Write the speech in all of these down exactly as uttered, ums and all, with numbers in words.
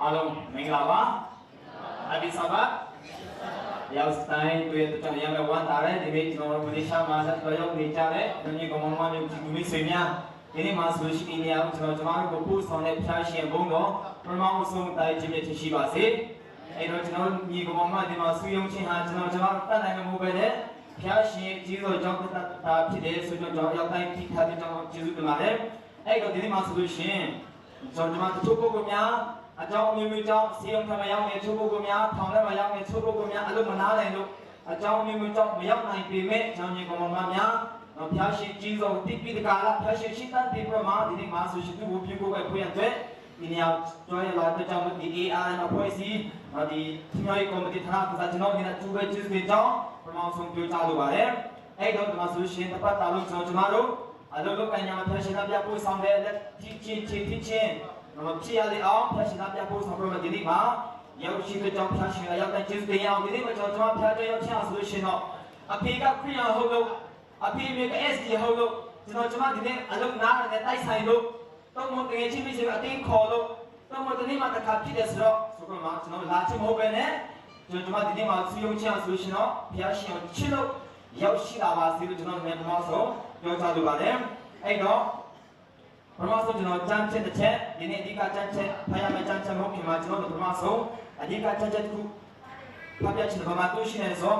အားလုံးမင်္ဂလာပါ။ Happy Sabbath။ ရောက်တိုင်းတွေ့တဲ့ကြောင့်ရန်ကုန်ဝမ်းသာတယ်။ ဒီနေ့ကျွန်တော်တို့မလေးရှားမှာလက်တော်ရောက်နေကြတဲ့ညီကောင်မောင်နှမမျိုးချစ်သူမိတ်ဆွေများဒီနေ့မှာဆိုလို့ရှိရင်ဒီနေရာကိုကျွန်တော်ကျမတို့ကိုပို့ဆောင်တဲ့ဖျားရှင်ဘုန်းတော်ပထမဦးဆုံးတားခြင်းနဲ့ထင်ရှိပါစေ။ အဲ့တော့ကျွန်တော်တို့ညီကောင်မောင်နှမဒီမှာစုယုံခြင်းဟာကျွန်တော်ကျမတို့တတ်နိုင်လို့မဟုတ်ပဲနဲ့ဖျားရှင်ရဲ့ကျေးဇူးတော်ကြောင့်သက်သာဖြစ်တယ်ဆိုတော့ကျွန်တော်ရောက်တိုင်းထိထားတဲ့ကြောင့်ကျေးဇူးတင်ပါတယ်။ အဲ့တော့ဒီနေ့မှာဆိုလို့ရှိရင် ကျွန်တော်ဒီမှာတချို့ပုဂ္ဂိုလ်များအကြောင်းအမျိုးမျိုးကြောင့်ဆေးရုံထဲမှာရောက်နေတချို့ပုဂ္ဂိုလ်များထောင်ထဲမှာရောက်နေတချို့ပုဂ္ဂိုလ်များအလုပ်မနားနိုင်လို့အကြောင်းအမျိုးမျိုးကြောင့်မရောက်နိုင်ပေမဲ့ကျွန်တော်ညီကောင်မောင်နှမများတော့ဖျားရှင်ကြီးစွာကိုသိပြီးတကားလားဖျားရှင်ရှိတတ်ပြီးတော့မှဒီနေ့မှာဆိုရှင်သူ့ကိုပြုကိုယ်ပဲဖွင့်ရတဲ့ဒီနေရာတွဲလာတဲ့ကြောင့်ဒီ A R အဖွဲ့အစည်းဒီထမြော်ရေးကော်မတီဌာနကစားကျွန်တော်ဒီနေ့သူပဲကျေးဇူးတင်ကြောင်းပထမဆုံးပြောကြားလိုပါတယ်။ အဲ့တော့ဒီမှာဆိုရှင်တစ်ပတ်တာလုံးကျွန်တော်ကျမတို့ အလုပ်လုပ်ကိုင်ရာမှာဖျားရှင်လမ်းပြပို့ဆောင်တဲ့လက်ထိချင်းခြေထိချင်းနော်ဖြစ်ရလေအောင်ဖျားရှင်လမ်းပြပို့ဆောင်ပြီးတော့ဒီနေ့မှာရောက်ရှိတဲ့ကြောင့်ဖျားရှင်ကရောက်တဲ့ကျေးဇူးတင်ရအောင်ဒီနေ့မှာကျွန်တော်ကျွန်မဖျားတဲ့ရောက်ချင်အောင်ဆိုလို့ရှိရင်တော့အဖေကခရစ်ယာန်ဟုတ်လို့အဖေအမေက S D ဟုတ်လို့ကျွန်တော်ကျွန်မဒီနေ့အလုပ်နားရတဲ့တိုက်ဆိုင်လို့တော့မတငယ်ချင်းမိတ်ဆွေကအတင်းခေါ်လို့တော့မတနေ့မှာတစ်ခါဖြစ်တယ်ဆိုတော့ဆိုတော့မှကျွန်တော်လာချင်မဟုတ်ပဲနဲ့ကျွန်တော်ကျွန်မဒီနေ့မှာသူယုံချင်အောင်ဆိုလို့ရှိရင်တော့ဖျားရှင်ကိုချစ်လို့ရောက်ရှိလာပါစေလို့ကျွန်တော်လည်းပထမဆုံးပြောချလိုပါတယ်အဲ့တော့ ပထမဆုံးကျွန်တော်ကျမ်းချက်တစ်ချက်ဒီနေ့အဓိကကျမ်းချက်ဖတ်ရမယ့်ကျမ်းချက်မဟုတ်ခင်မှာကျွန်တော်တို့ပထမဆုံးအဓိကကျမ်းချက်တစ်ခုဖတ်ပြချင်တယ်ဘာမှတွေ့ရှိနေဆို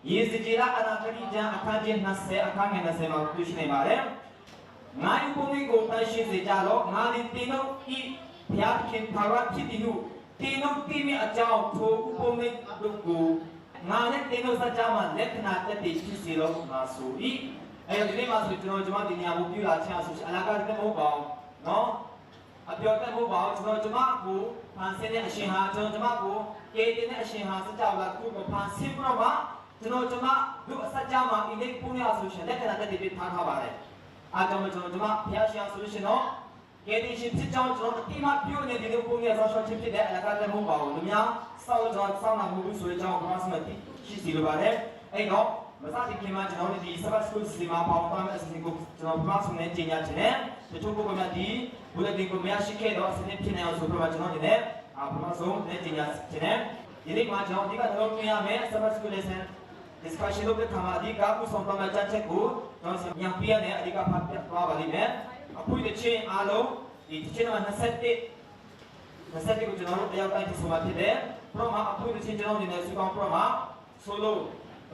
ယေဇေကီလအနာဂတိကျမ်းအခန်းကြီးနှစ်ဆယ်အခန်းငယ်နှစ်ဆယ်မှာတွေ့ရှိနေပါတယ်။ငါ့ဥပုသ်ကိုတန်ရှင်းစေကြလော့။ငါသည်သင်တို့၏ဘုရားသခင်ထာဝရဖြစ်သည်ဟုသင်တို့သိမည်အကြောင်းထိုဥပုသ်တို့ကိုငါနှင့်သင်တို့စကြမှာလက္ခဏာသက်သေဖြစ်စေလော့ငါဆို၏။အဲ့တော့ဒီနေ့မှာဆိုကျွန်တော်ကျွန်မဒီနေရာကိုပြုလာခြင်းအဆိုရှင်အလကားတည်းမဟုတ်ပါဘူးနော်။အပြောတတ်မဟုတ်ပါဘူးကျွန်တော်ကျွန်မကိုဖန်ဆင်းတဲ့အရှင်ဟာကျွန်တော်ကျွန်မကိုကယ်တင်တဲ့အရှင်ဟာစကြဝဠာတစ်ခုကိုဖန်ဆင်းပြီးတော့မှကျွန်တော်ကျွန်မတို့အစကြမှာအင်းလေးပုံရဆိုရှင်လက္ခဏာသက်သေပေးထားထားပါတယ်။အဲကြောင့်ကျွန်တော်ကျွန်မဘုရားရှင်ဆိုလို့ရှင်တော့ကယ်တင်ရှင်ဖြစ်ကြောင်းကျွန်တော်အတိအမှတ်ပြုနေဒီလိုပုံရသောရှော့ချစ်ဖြစ်တဲ့အလကားတည်းမဟုတ်ပါဘူး။လူများစောင့်ကျွန်တော်စောင့်တာမဟုတ်ဘူးဆိုတဲ့အကြောင်းကိုကျွန်တော်ဆက်လက်သိရှိစီလိုပါတယ်။အဲ့တော့မစတင်ခင်မှာကျွန်တော်တို့ဒီ Sabbath School စီစဉ်မှာပါဝင်သွားမယ့်အစီအစဉ်ကိုကျွန်တော်ပထမဆုံးနဲ့ကြေညာချင်တယ်။တချို့ပုဂ္ဂိုလ်များဒီ bulletin ကိုမရရှိခဲ့တော့အစီအစဉ်ဖြစ်နိုင်အောင်ဆိုပြီးတော့ကျွန်တော်အနေနဲ့အာပထမဆုံးနဲ့ကြေညာချင်တယ်။ဒီနေ့မှာကျွန်တော်အဓိကနှလုံးသွင်းရမယ့် Sabbath School lesson discussion လုပ်တဲ့ခါမှာအဓိကဥဆောင်သွားမယ့်အချက်ကိုကျွန်တော်ညံပြရတဲ့အဓိကဖတ်ပြသွားပါလိမ့်မယ်။အခုဒီချင်းအားလုံးဒီတစ်ချင်းမှာနှစ်ဆယ့်တစ်နှစ်ဆယ့်တစ်ကိုကျွန်တော်တို့တယောက်တိုင်းထည့်ဆိုမှာဖြစ်တယ်။ပြီးတော့မှအခုဒီချင်းကျွန်တော်အနေနဲ့စုပေါင်းပြီးတော့မှ solo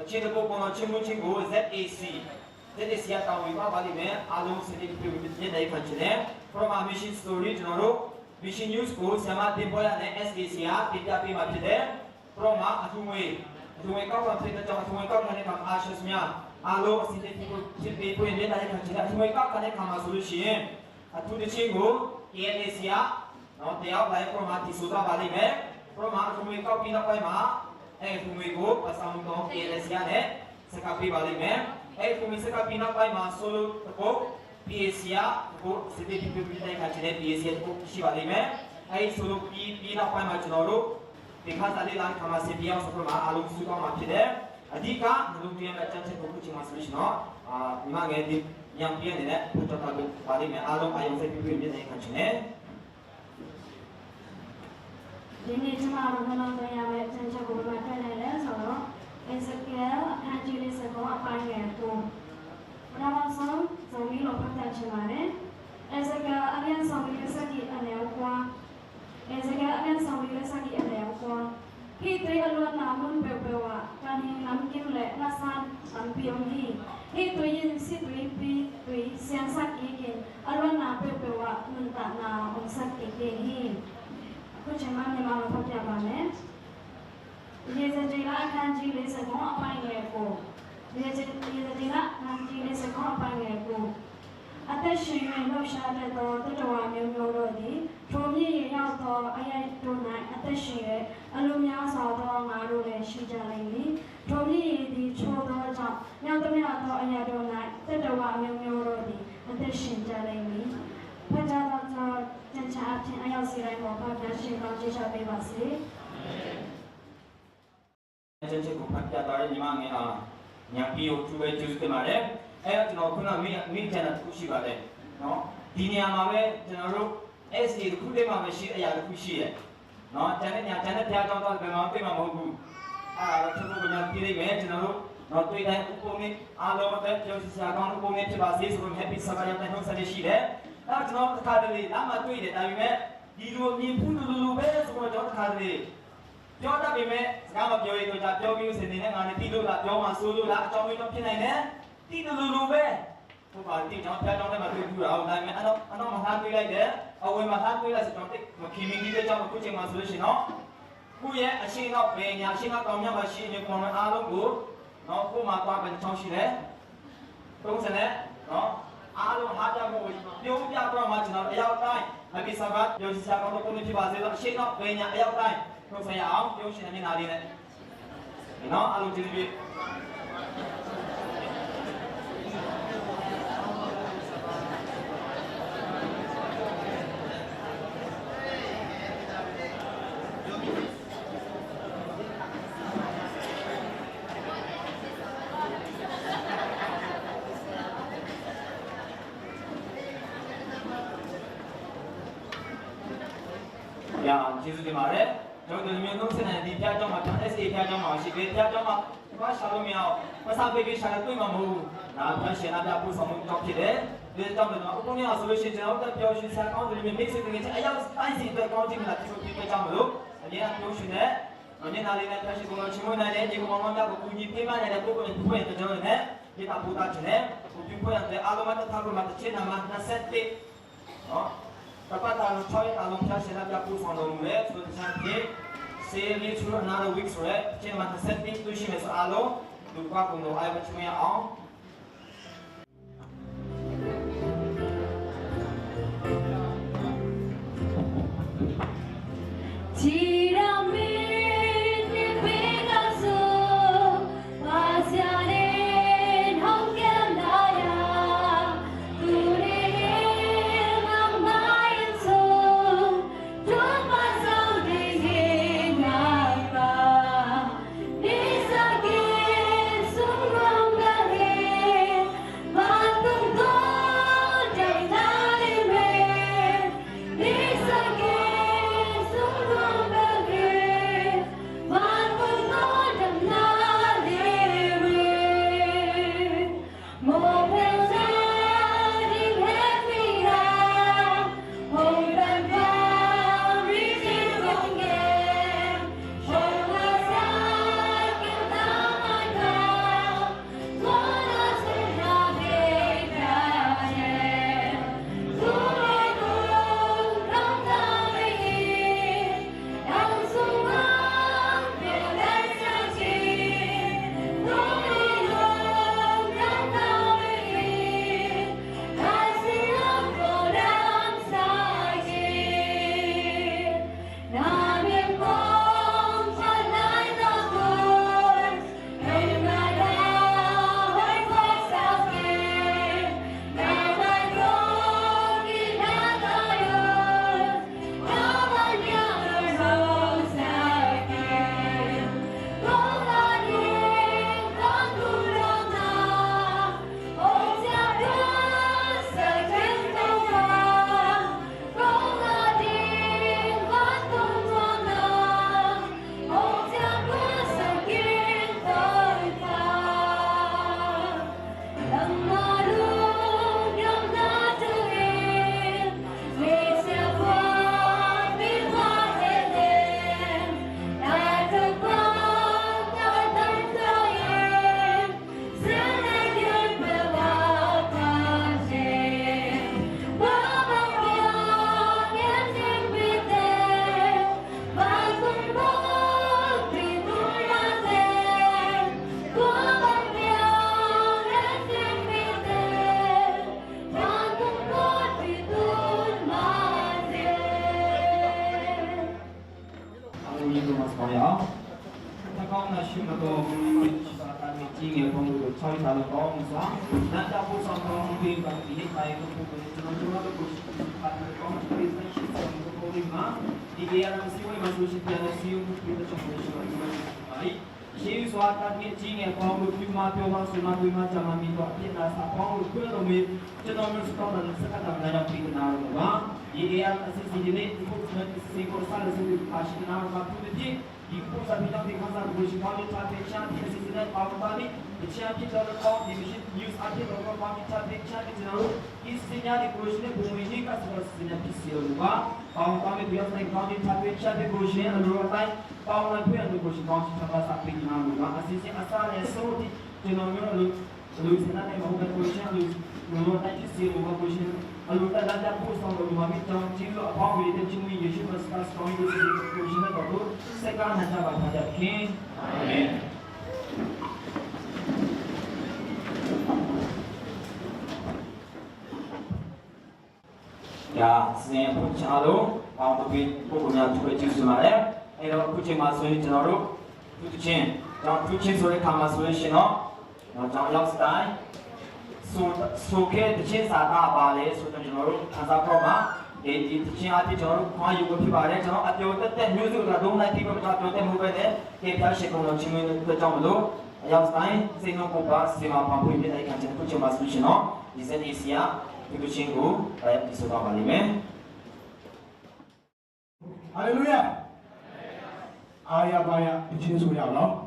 အချင်းတစ်ပုတ်ပေါ်မှာချင်းမူချင်းကို Z A C Z A C ကတာဝန်ယူပါပါလိမ့်မယ်။အားလုံးစနေတပြုတ်ပြည့်တဲ့ခံချင်တယ်။ပြီးတော့မှ mission story ကျွန်တော်တို့ mission news ကိုဆရာမတင်ပေါ်ရနဲ့ S A C ကတင်ပြပေးမှာဖြစ်တယ်။ပြီးတော့မှအထူးငွေအထူးငွေကောက်ခံဖြစ်တဲ့ကြောင့်အထူးငွေကောက်ခံတဲ့အခါမှာ ashes များအားလုံးအစီအစဉ်ဖြစ်ပေးဖို့ရတဲ့ခံချင်တယ်။အထူးငွေကောက်ခံတဲ့အခါမှာဆိုလို့ရှိရင်အထူးတချင်းကို K N A C ကနော်တရားလိုက်ပြီးတော့မှတည်ဆိုသွားပါလိမ့်မယ်။ပြီးတော့မှအထူးငွေကောက်ပြီးနောက်ပိုင်းမှာအဲအထူးငွေကိုပစာမှုကောင်း K N A C ကနဲ့စကားပေးပါလိမ့်မယ်။အဲအထူးငွေစကားပြီးနောက်ပိုင်းမှာ solo တစ်ပုတ် P A C ကတစ်ပုတ်စစ်တီးပြီးပြီးတိုက်ခါချင်တဲ့ P A C ကတစ်ပုတ်ရှိပါလိမ့်မယ်။အဲ solo ပြီးပြီးနောက်ပိုင်းမှာကျွန်တော်တို့ဒီခါစားလေးလာခါမှာစစ်တီးအောင်ဆိုပြီးမှအားလုံးစုပေါင်းမှာဖြစ်တယ်။အဓိကနှလုံးသွင်းတဲ့အချက်ကိုခုချိန်မှာဆိုလို့ရှိရင်တော့အာညီမငယ်ဒီညံပြင်းနေတဲ့ဘုရားတော်ကိုပါလိမ့်မယ်။အားလုံးအာရုံစိုက်ပြီးပြီးမြင်နိုင်ခံချင်တယ်။ဒီနေ့ကျမတို့နှလုံးသွင်းရမယ့်အချက်ကိုဘယ်မှာတွေ့နိုင်လဲဆိုတော့ Ezekiel အခန်းကြီးလေးဆယ့်ကိုးအပိုင်းငယ်ကိုပထမဆုံးဇော်မီးလို့ဖတ်ပြချင်ပါတယ်။ Ezekiel အမျက်ဆုံးပြီးလက်ဆက်ကြီးအနယ်ကွာ Ezekiel အမျက်ဆုံးပြီးလက်ဆက်ကြီးအနယ်ကွာ ဟိတ်သွေးအလွတ်နာမုန်းပျော်ပျော်ဝါ ကံဟိနမ်ကင်းလျက် ငါ့ဆန္ဒပြုံးဟိတ်သွေးရင်စစ်သွေးပြီးသွေး ဆင်းဆတ်ကြီးကင်း အလွတ်နာပျော်ပျော်ဝါ မုန်တနာအောင်ဆတ်ကြီးကင်းဟိအခုချိန်မှာမြန်မာလိုဖတ်ပြပါမယ်။ ရေစကြည်လအခန်းကြီးလေးဆယ့်ကိုးအပိုင်းငယ်ကိုရေစရေစကြည်လအခန်းကြီးလေးဆယ့်ကိုးအပိုင်းငယ်ကိုအသက်ရှင်၍လှုပ်ရှားတတ်သောသတ္တဝါမျိုးမျိုးတို့သည်ထိုမြစ်ရေရောက်သောအရပ်တို့၌အသက်ရှင်၍အလူများစွာသောငါတို့လည်းရှိကြလိမ့်မည်။ထိုမြစ်ရေသည်ချိုသောကြောင့်မြောက်သမျှသောအရပ်တို့၌သတ္တဝါမျိုးမျိုးတို့သည်အသက်ရှင်ကြလိမ့်မည်။ဖတ်ကြားသောကြောင့်တင်ချအဖြစ်အရောက်စီတိုင်းကိုဖတ်ပြရှင်ကောင်းချီးချပေးပါစေ။ကျမ်းချက်ကိုဖတ်ပြသွားတဲ့ညီမငယ်အာညာပြီးကိုသူပဲကျေးဇူးတင်ပါတယ်။အဲတော့ကျွန်တော်ခုနမေးမေးချင်တာတစ်ခုရှိပါတယ်နော်။ဒီနေရာမှာပဲကျွန်တော်တို့ S A တစ်ခုတည်းမှာပဲရှိတဲ့အရာတစ်ခုရှိတယ်။ နော်၊ ကျန်တဲ့နေရာ၊ ကျန်တဲ့ဘုရားကျောင်းသွား၊ ဘယ်မှာတွေ့မှာမဟုတ်ဘူး။ အဲ့ဒါတော့ ထုတ်ဖို့က ကျွန်တော်သိလိမ့်မယ်။ ကျွန်တော်တို့၊ နော်၊ တွေ့တိုင်း ဥပုသ်နေ့အားလုံးအတွက် ပျော်ရွှင်စရာကောင်း ဥပုသ်နေ့ဖြစ်ပါစေဆိုပြီး Happy Sabbath ရောက်တဲ့နှုတ်ဆက်လေးရှိတယ်။ အဲ့တော့ ကျွန်တော်တခါတလေ လမ်းမှာတွေ့တယ်။ ဒါပေမဲ့ ဒီလူအမည်ဖူးလူလူပဲဆိုတော့ ကျွန်တော်တခါတလေ ပြောတတ်ပေမဲ့ စကားမပြောရင်တော့ ဒါပြောပြီး စနေနဲ့ ငါနဲ့ တိလို့လား၊ ပြောမှာစိုးလို့လား၊ အကြောင်းမျိုးတော့ဖြစ်နိုင်တယ်။ တိလူလူပဲ။ ဟုတ်ပါပြီ။ ကျွန်တော်ဘုရားကျောင်းထဲမှာ တွေ့ဘူးတာ။ ဒါပေမဲ့ အနောက်၊ အနောက်မှာ လှမ်းတွေ့လိုက်တယ်။ အဝယ်မှာ လှမ်းတွေ့လိုက်ဆိုတော့ သိပ်မခင်မင်းကြီးပဲကြောင်း အခုချိန်မှာဆိုလို့ရှိရင်တော့ ကိုယ့်ရဲ့အရှေ့အနောက်ဘယ်ညာ၊ အရှေ့အနောက်တောင်မြောက်မှာရှိတဲ့ မြန်မာအားလုံးကို နော်၊ ကိုယ့်မှာသွားပဲ တစ်ချောင်းရှိတယ်။ သုံးဆယ်နဲ့၊ နော်၊ အားလုံး ဟောပြဖို့၊ ပြောပြတော့မှ ကျွန်တော် အရောက်တိုင်း Happy Sabbath ပျော်ရွှင်စရာကောင်း ဥပုသ်နေ့ဖြစ်ပါစေလို့ အရှေ့အနောက်ဘယ်ညာ အရောက်တိုင်း သုံးဆယ်ရအောင် ပြောရှင်မျက်နှာလေးနဲ့။ နော်၊ အားလုံးကျေးဇူးတင်။ ရအောင်၊ ကျေးဇူးတင်ပါတယ်။ ကျွန်တော်တို့ ဒီလိုမျိုး နှုတ်ဆက်နိုင်တဲ့ ဒီဘုရားကျောင်းမှာ၊ ကျွန်တော် S A ဘုရားကျောင်းမှာရှိတယ်။ ဘုရားကျောင်းမှာ သွားရှာလို့မရအောင်၊ ပတ်စံပေးပြီး ရှာလည်းတွေ့မှာမဟုတ်ဘူး။ ဒါ ဖျားရှင်လမ်းပြပို့ဆောင်မှုတစ်ကြောင်းဖြစ်တယ်။ ဒီကြောင့် ကျွန်တော် ဥပုသ်နေ့မှာဆိုလို့ရှိရင် ကျွန်တော်တို့ ပျော်ရွှင်စရာကောင်းတဲ့ မိတ်ဆွေတငယ်ချင်း အယောက်တိုင်းစီအတွက် ကောင်းချီးမင်္ဂလာ ချီးကျူးပေးကြမလို့ အမြဲတမ်း ပြောရှင်တဲ့ မျက်နှာလေးနဲ့ ဖျားရှင်ကို ချီးမွမ်းနိုင်တဲ့ ညီကောင်မောင်နှမများကို ကူညီပေးမနိုင်တဲ့ ပုဂ္ဂိုလ်တွေ ဖြစ်ဖို့ရန်အတွက် ကျွန်တော်တို့လည်း မေတ္တာပို့သချင်တယ်။ ကိုပြုဖွဲ့ရန်အတွက် အားလုံးမတ်တတ်ထားခွင့်မှာ တစ်ချက်နံပါတ် နှစ်ဆယ့်တစ်၊ နော်၊ တစ်ပတ်တာ တစ်ပတ်တာလုံး ဖျားရှင်လမ်းပြပို့ဆောင်တော်မူတဲ့ ဆိုတဲ့ တစ်ချက်ဖြင့် Say a little another week ဆိုတဲ့ တစ်ချက်နံပါတ် နှစ်ဆယ့်တစ် တွေ့ရှိမယ်ဆို အားလုံး လူခွါကုန်တော် အားလုံး ချီးမွမ်းရအောင်။ Hallelujah, ကိုယ်မဆောင်ရအောင်။ ကောင်းတာရှိမတော် ဘုရားသခင်ကြီးရဲ့ဘုန်းတော်ကို ချီးကျူးတော်မူစွာ လမ်းပြပို့ဆောင်တော်မူပြီး ဒီနေ့တိုင်းကို ကိုယ်ကိုယ်ကျွန်တော်တို့ကို ရှိခိုးတဲ့ကောင်းချီးပေးတဲ့ ရှင်သခင်ကို ကိုယ်ဒီမှာ ဒီကနေ့ အစည်းအဝေးမှာ ဆိုရှင်ပြန်လည် စည်းရုံးမှုပြုတဲ့ ကျွန်တော်တို့ ရှိပါလိမ့်မယ်။ ယေရှုစွာ သခင်ကြီးရဲ့ဘုန်းတော် ပြုမပြောပါ ဆိုမှ ပြုမကြမှာ မီးတော် အပြစ်နာ စာပေါင်းကို ခွင့်တော်မူ ကျွန်တော်မျိုး စတော့တဲ့ စကားတော်များများ ပြီးနားတော်မူပါ။ Ye eya asisi dine iku sene isi ko sa le sene ashi na ma tu de di iku sa bi na bi ka sa ko shi ka le ta pe cha di asisi na pa pa ni pe cha di ta le pa di shi news a di lo pa di ta pe cha di na ro isi nya di ko shi ne bu mi ni ka sa asisi na pi si lo ba pa pa ni bi sa ka di ta pe cha di ko shi ne lo ta pa na pe ni ko shi ka sa pe ni na ro ba asisi asa le so di de na ro lo Louisiana ne ma hu ka question Louis Louis ta ki si hu ka question Louis ta da da pu sa Louis ma mi tong jin lo a pa wi te jin wi Yesu Khrista sa wi si question na ka pu se ka na ta ba ta da kin. Amen. ။ဒါစင်ဖုချာလို့ပေါင်းတပင်းပုဂ္ဂိုလ်များသူပဲကျေးဇူးတင်ပါတယ်။အဲတော့အခုချိန်မှာဆိုရင်ကျွန်တော်တို့သူတချင်းကျွန်တော်သူချင်းဆိုတဲ့ခါမှာဆိုလို့ရှိရင်တော့ကျွန်တော်ရောက်စတိုင်းဆိုဆိုခဲ့တချင်းစာသားပါလေဆိုတော့ကျွန်တော်တို့ခန်းစားတော့မှာဒီဒီတချင်းအဖြစ်ကျွန်တော်တို့ခွင့်ယူဖို့ဖြစ်ပါတယ်။ကျွန်တော်အပြောတတ်တဲ့မျိုးစုံကဒုံးလိုက်ပြီးတော့ကျွန်တော်ပြောတတ်မှုပဲနဲ့ကဖျားရှင်ကိုယ်တော်ချင်းမင်းတို့ကြောင့်မလို့အရောက်စတိုင်းစိတ်နှုတ်ကိုပါစေမှာပါဖို့မြတ်တိုက်ခံခြင်းတစ်ခုချင်းမှာဆိုရှင်တော့ဒီစနေစီယာဒီကချင်းကိုပါရမီဆိုပါပါလိမ့်မယ်။ Hallelujah. အားရပါးရတချင်းဆိုရအောင်နော်။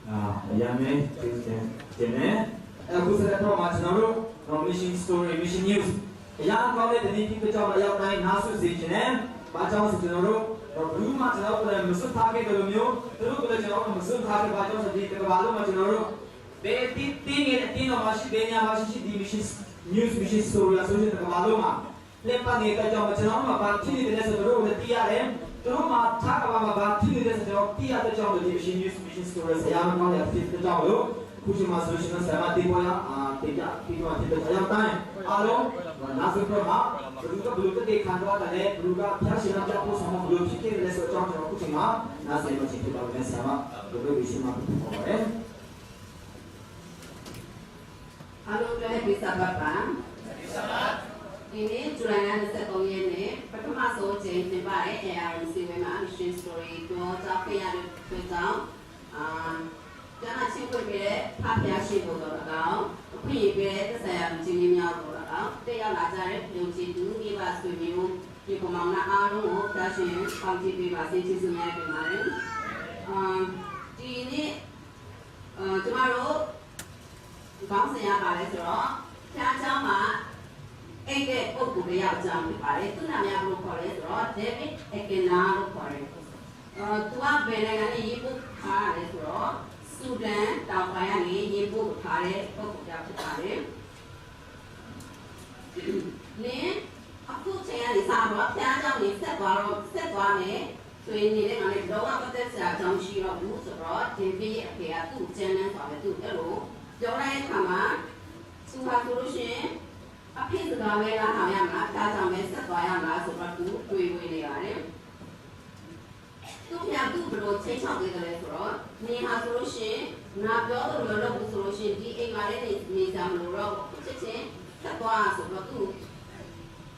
အာ၊ အရမ်းပဲ၊ ကျေးဇူးတင်၊ တင်တယ်။ အဲ၊ အခုဆက်လက်တော့မှ ကျွန်တော်တို့၊ နော်၊ Mission Story, Mission News အရမ်းကောင်းတဲ့ သတင်းတစ်သီးတစ်ကြောင်း လာရောက်တိုင်း နားဆင်စေချင်တယ်။ ဘာကြောင့်လဲဆို ကျွန်တော်တို့၊ နော်၊ ဘယ်သူမှ ကျွန်တော်တို့ကိုလည်း မစွန့်ထားခဲ့သလိုမျိုး၊ သူတို့ကလည်း ကျွန်တော်တို့ကို မစွန့်ထားခဲ့ပါကြောင်းဆို ဒီတစ်ကမ္ဘာလုံးမှာ ကျွန်တော်တို့၊ ဘယ်အသင်း၊ သင်းငယ်၊ အသင်းတော်မှာရှိ၊ ဘယ်နေရာမှာရှိရှိ၊ ဒီ Mission News, Mission Story Association တစ်ကမ္ဘာလုံးမှာ လှည့်ပတ်နေတဲ့အတွက်ကြောင့် ကျွန်တော်တို့မှာ ဘာဖြစ်နေတယ်လဲဆို သူတို့ကိုလည်း သိရတယ်။ သူတို့မှာ ထားကမ္ဘာမှာ ဘာဖြစ်နေလဲဆို ကျွန်တော်တို့ သိရတဲ့အတွက်ကြောင့် ဒီ Mission News, Mission Story ဆရာမကောင်းတဲ့ ဖြစ်တဲ့အတွက်ကြောင့်လို့ အခုချိန်မှာဆိုလို့ရှိရင် ဆရာမ သီးပွားရ၊ အာ၊ တင်ပြပေးသွားမှာ ဖြစ်တဲ့အတွက်ကြောင့် တိုင်းအားလုံး နားဆင်ပြီးတော့မှ ဘယ်သူက ဘယ်လိုသက်သေခံသွားတာလဲ၊ ဘယ်သူက ဖျားရှင်နောက်ကျပို့ဆောင်မှု ဘယ်လိုဖြစ်ခဲ့လဲဆိုတဲ့အကြောင်း ကျွန်တော် အခုချိန်မှာ နားဆင်လို့ ဖြစ်ပါမယ်။ ဆရာမ ဘယ်လိုလုပ်ပြီး ရှင်းပြပေးသွားပါလဲ။ အားလုံးအတွက် Happy Sabbath ပါ။ ဒီနေ့ ဇူလိုင်လ နှစ်ဆယ့်သုံးရက်နေ့ ပထမဆုံးအကြိမ် ကျင်းပတဲ့ ARM စည်းဝေးမှာ Mission Story ပြောကြားခွင့်ရတဲ့အတွက်ကြောင့်၊ အာ၊ ကျမ်းစာချစ်ခွင့်ပေးတဲ့ ဖခင်ရှင်ကိုသော်လည်းကောင်း၊ အခွင့်အရေးပေးတဲ့ သက်ဆိုင်ရာလူကြီးမင်းများကိုသော်လည်းကောင်း၊ တက်ရောက်လာကြတဲ့ ယုံကြည်သူ၊ မိဘဆွေမျိုး၊ ညီကောင်မောင်နှံအားလုံးကို ဖခင်ရှင် ကောင်းချီးပေးပါစေ၊ ကျေးဇူးများတင်ပါတယ်။ အာ၊ ဒီနေ့ အဲ၊ ကျမတို့ ခေါင်းစဉ်က ဘာလဲဆိုတော့၊ ဘုရားကျောင်းမှာ အိပ်တဲ့ပုဂ္ဂိုလ်တစ်ယောက်အကြောင်း ဖြစ်ပါတယ်။ သူ့နာမည်က ဘယ်လိုခေါ်လဲဆိုတော့ David Akina လို့ခေါ်တယ်။ အဲ၊ သူက ဘယ်နိုင်ငံနဲ့ ရင်းနှီးထားလဲဆိုတော့ ဆူဒန်တောင်ပိုင်းကနေ ရင်းနှီးထားတဲ့ ပုဂ္ဂိုလ်တစ်ယောက် ဖြစ်ပါတယ်။ နင် အခုချိန်ကနေစပြီးတော့ ဘုရားကျောင်းကို ဆက်သွားတော့၊ ဆက်သွားမယ်ဆိုရင် နင်နဲ့ငါနဲ့ လုံးဝပတ်သက်စရာအကြောင်း မရှိတော့ဘူးဆိုတော့ ဒေးဗစ်ရဲ့အဖေက သူ့ကို ကြမ်းတမ်းစွာပဲ သူ့ကို အဲ့လိုပြောလိုက်တဲ့အခါမှာ သူဟာဆိုလို့ရှိရင် အဖေ့စကားပဲ နားထောင်ရမလား၊ ဘုရားကျောင်းပဲ ဆက်သွားရမလားဆိုတော့ သူတွေးဝေနေပါတယ်။ သူ့ဖခင် သူ့ဘယ်လိုခြိမ်းခြောက်ပေးသလဲဆိုတော့၊ နင်ဟာဆိုလို့ရှိရင် ငါပြောသလိုမျိုး လုပ်ဘူးဆိုလို့ရှိရင် ဒီအိမ်မှာလည်း နေ၊ နေစရာမလိုတော့ဘူး၊ ချက်ချင်းထွက်သွားဆိုပြီးတော့ သူ့ကို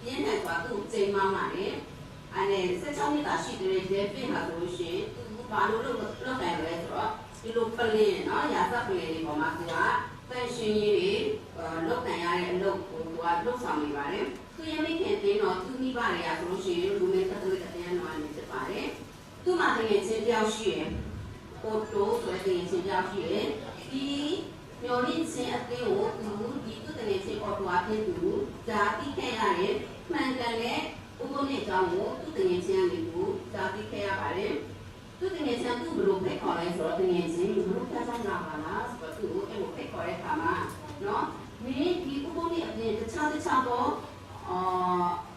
ပြင်းထန်စွာ သူ့ကို ကြိမ်းမောင်းပါတယ်။ အဲနဲ့ ဆယ့်ခြောက်နှစ်သာရှိသေးတဲ့ ဒေးဗစ်ဟာဆိုလို့ရှိရင် သူဘာလို့လုပ်၊ လုပ်ကိုင်သလဲဆိုတော့ ဒီလိုပလ္လင်နော်၊ ရာဇပလ္လင်တွေပေါ်မှာ သူက သန့်ရှင်းရေးတွေ၊ အဲ၊ လုပ်ကိုင်ရတဲ့အလုပ်ကို သူက လုပ်ဆောင်နေပါတယ်။ သူ့ရဲ့မိခင်အသင်းတော်၊ သူ့မိဘတွေကဆိုလို့ရှိရင် လူမင်းကက်သလစ်အသင်းတော်ကနေ ဖြစ်ပါတယ်။ သူ့မှာသူငယ်ချင်းတစ်ယောက်ရှိတယ်။ အိုတိုဆိုတဲ့သူငယ်ချင်းတစ်ယောက်ရှိတယ်။ ဒီမျှော်လင့်ခြင်းအသင်းကို သူ၊ ဒီသူ့သူငယ်ချင်း အိုတိုအသင်းသူ ကြားသိခဲ့ရတယ်။ မှန်ကန်တဲ့ ဥပုသ်နေ့အကြောင်းကို သူ့သူငယ်ချင်းကနေ သူကြားသိခဲ့ရပါတယ်။ သူ့သူငယ်ချင်းက သူ့ဘယ်လိုဖိတ်ခေါ်လဲဆိုတော့၊ သူငယ်ချင်း၊ မင်းတို့ဘုရားကျောင်းလာပါလားဆိုတော့ သူ့ကို အဲ့လိုဖိတ်ခေါ်တဲ့အခါမှာနော်၊ မင်း ဒီဥပုသ်နေ့အပြင် တခြားတခြားသော၊ အာ၊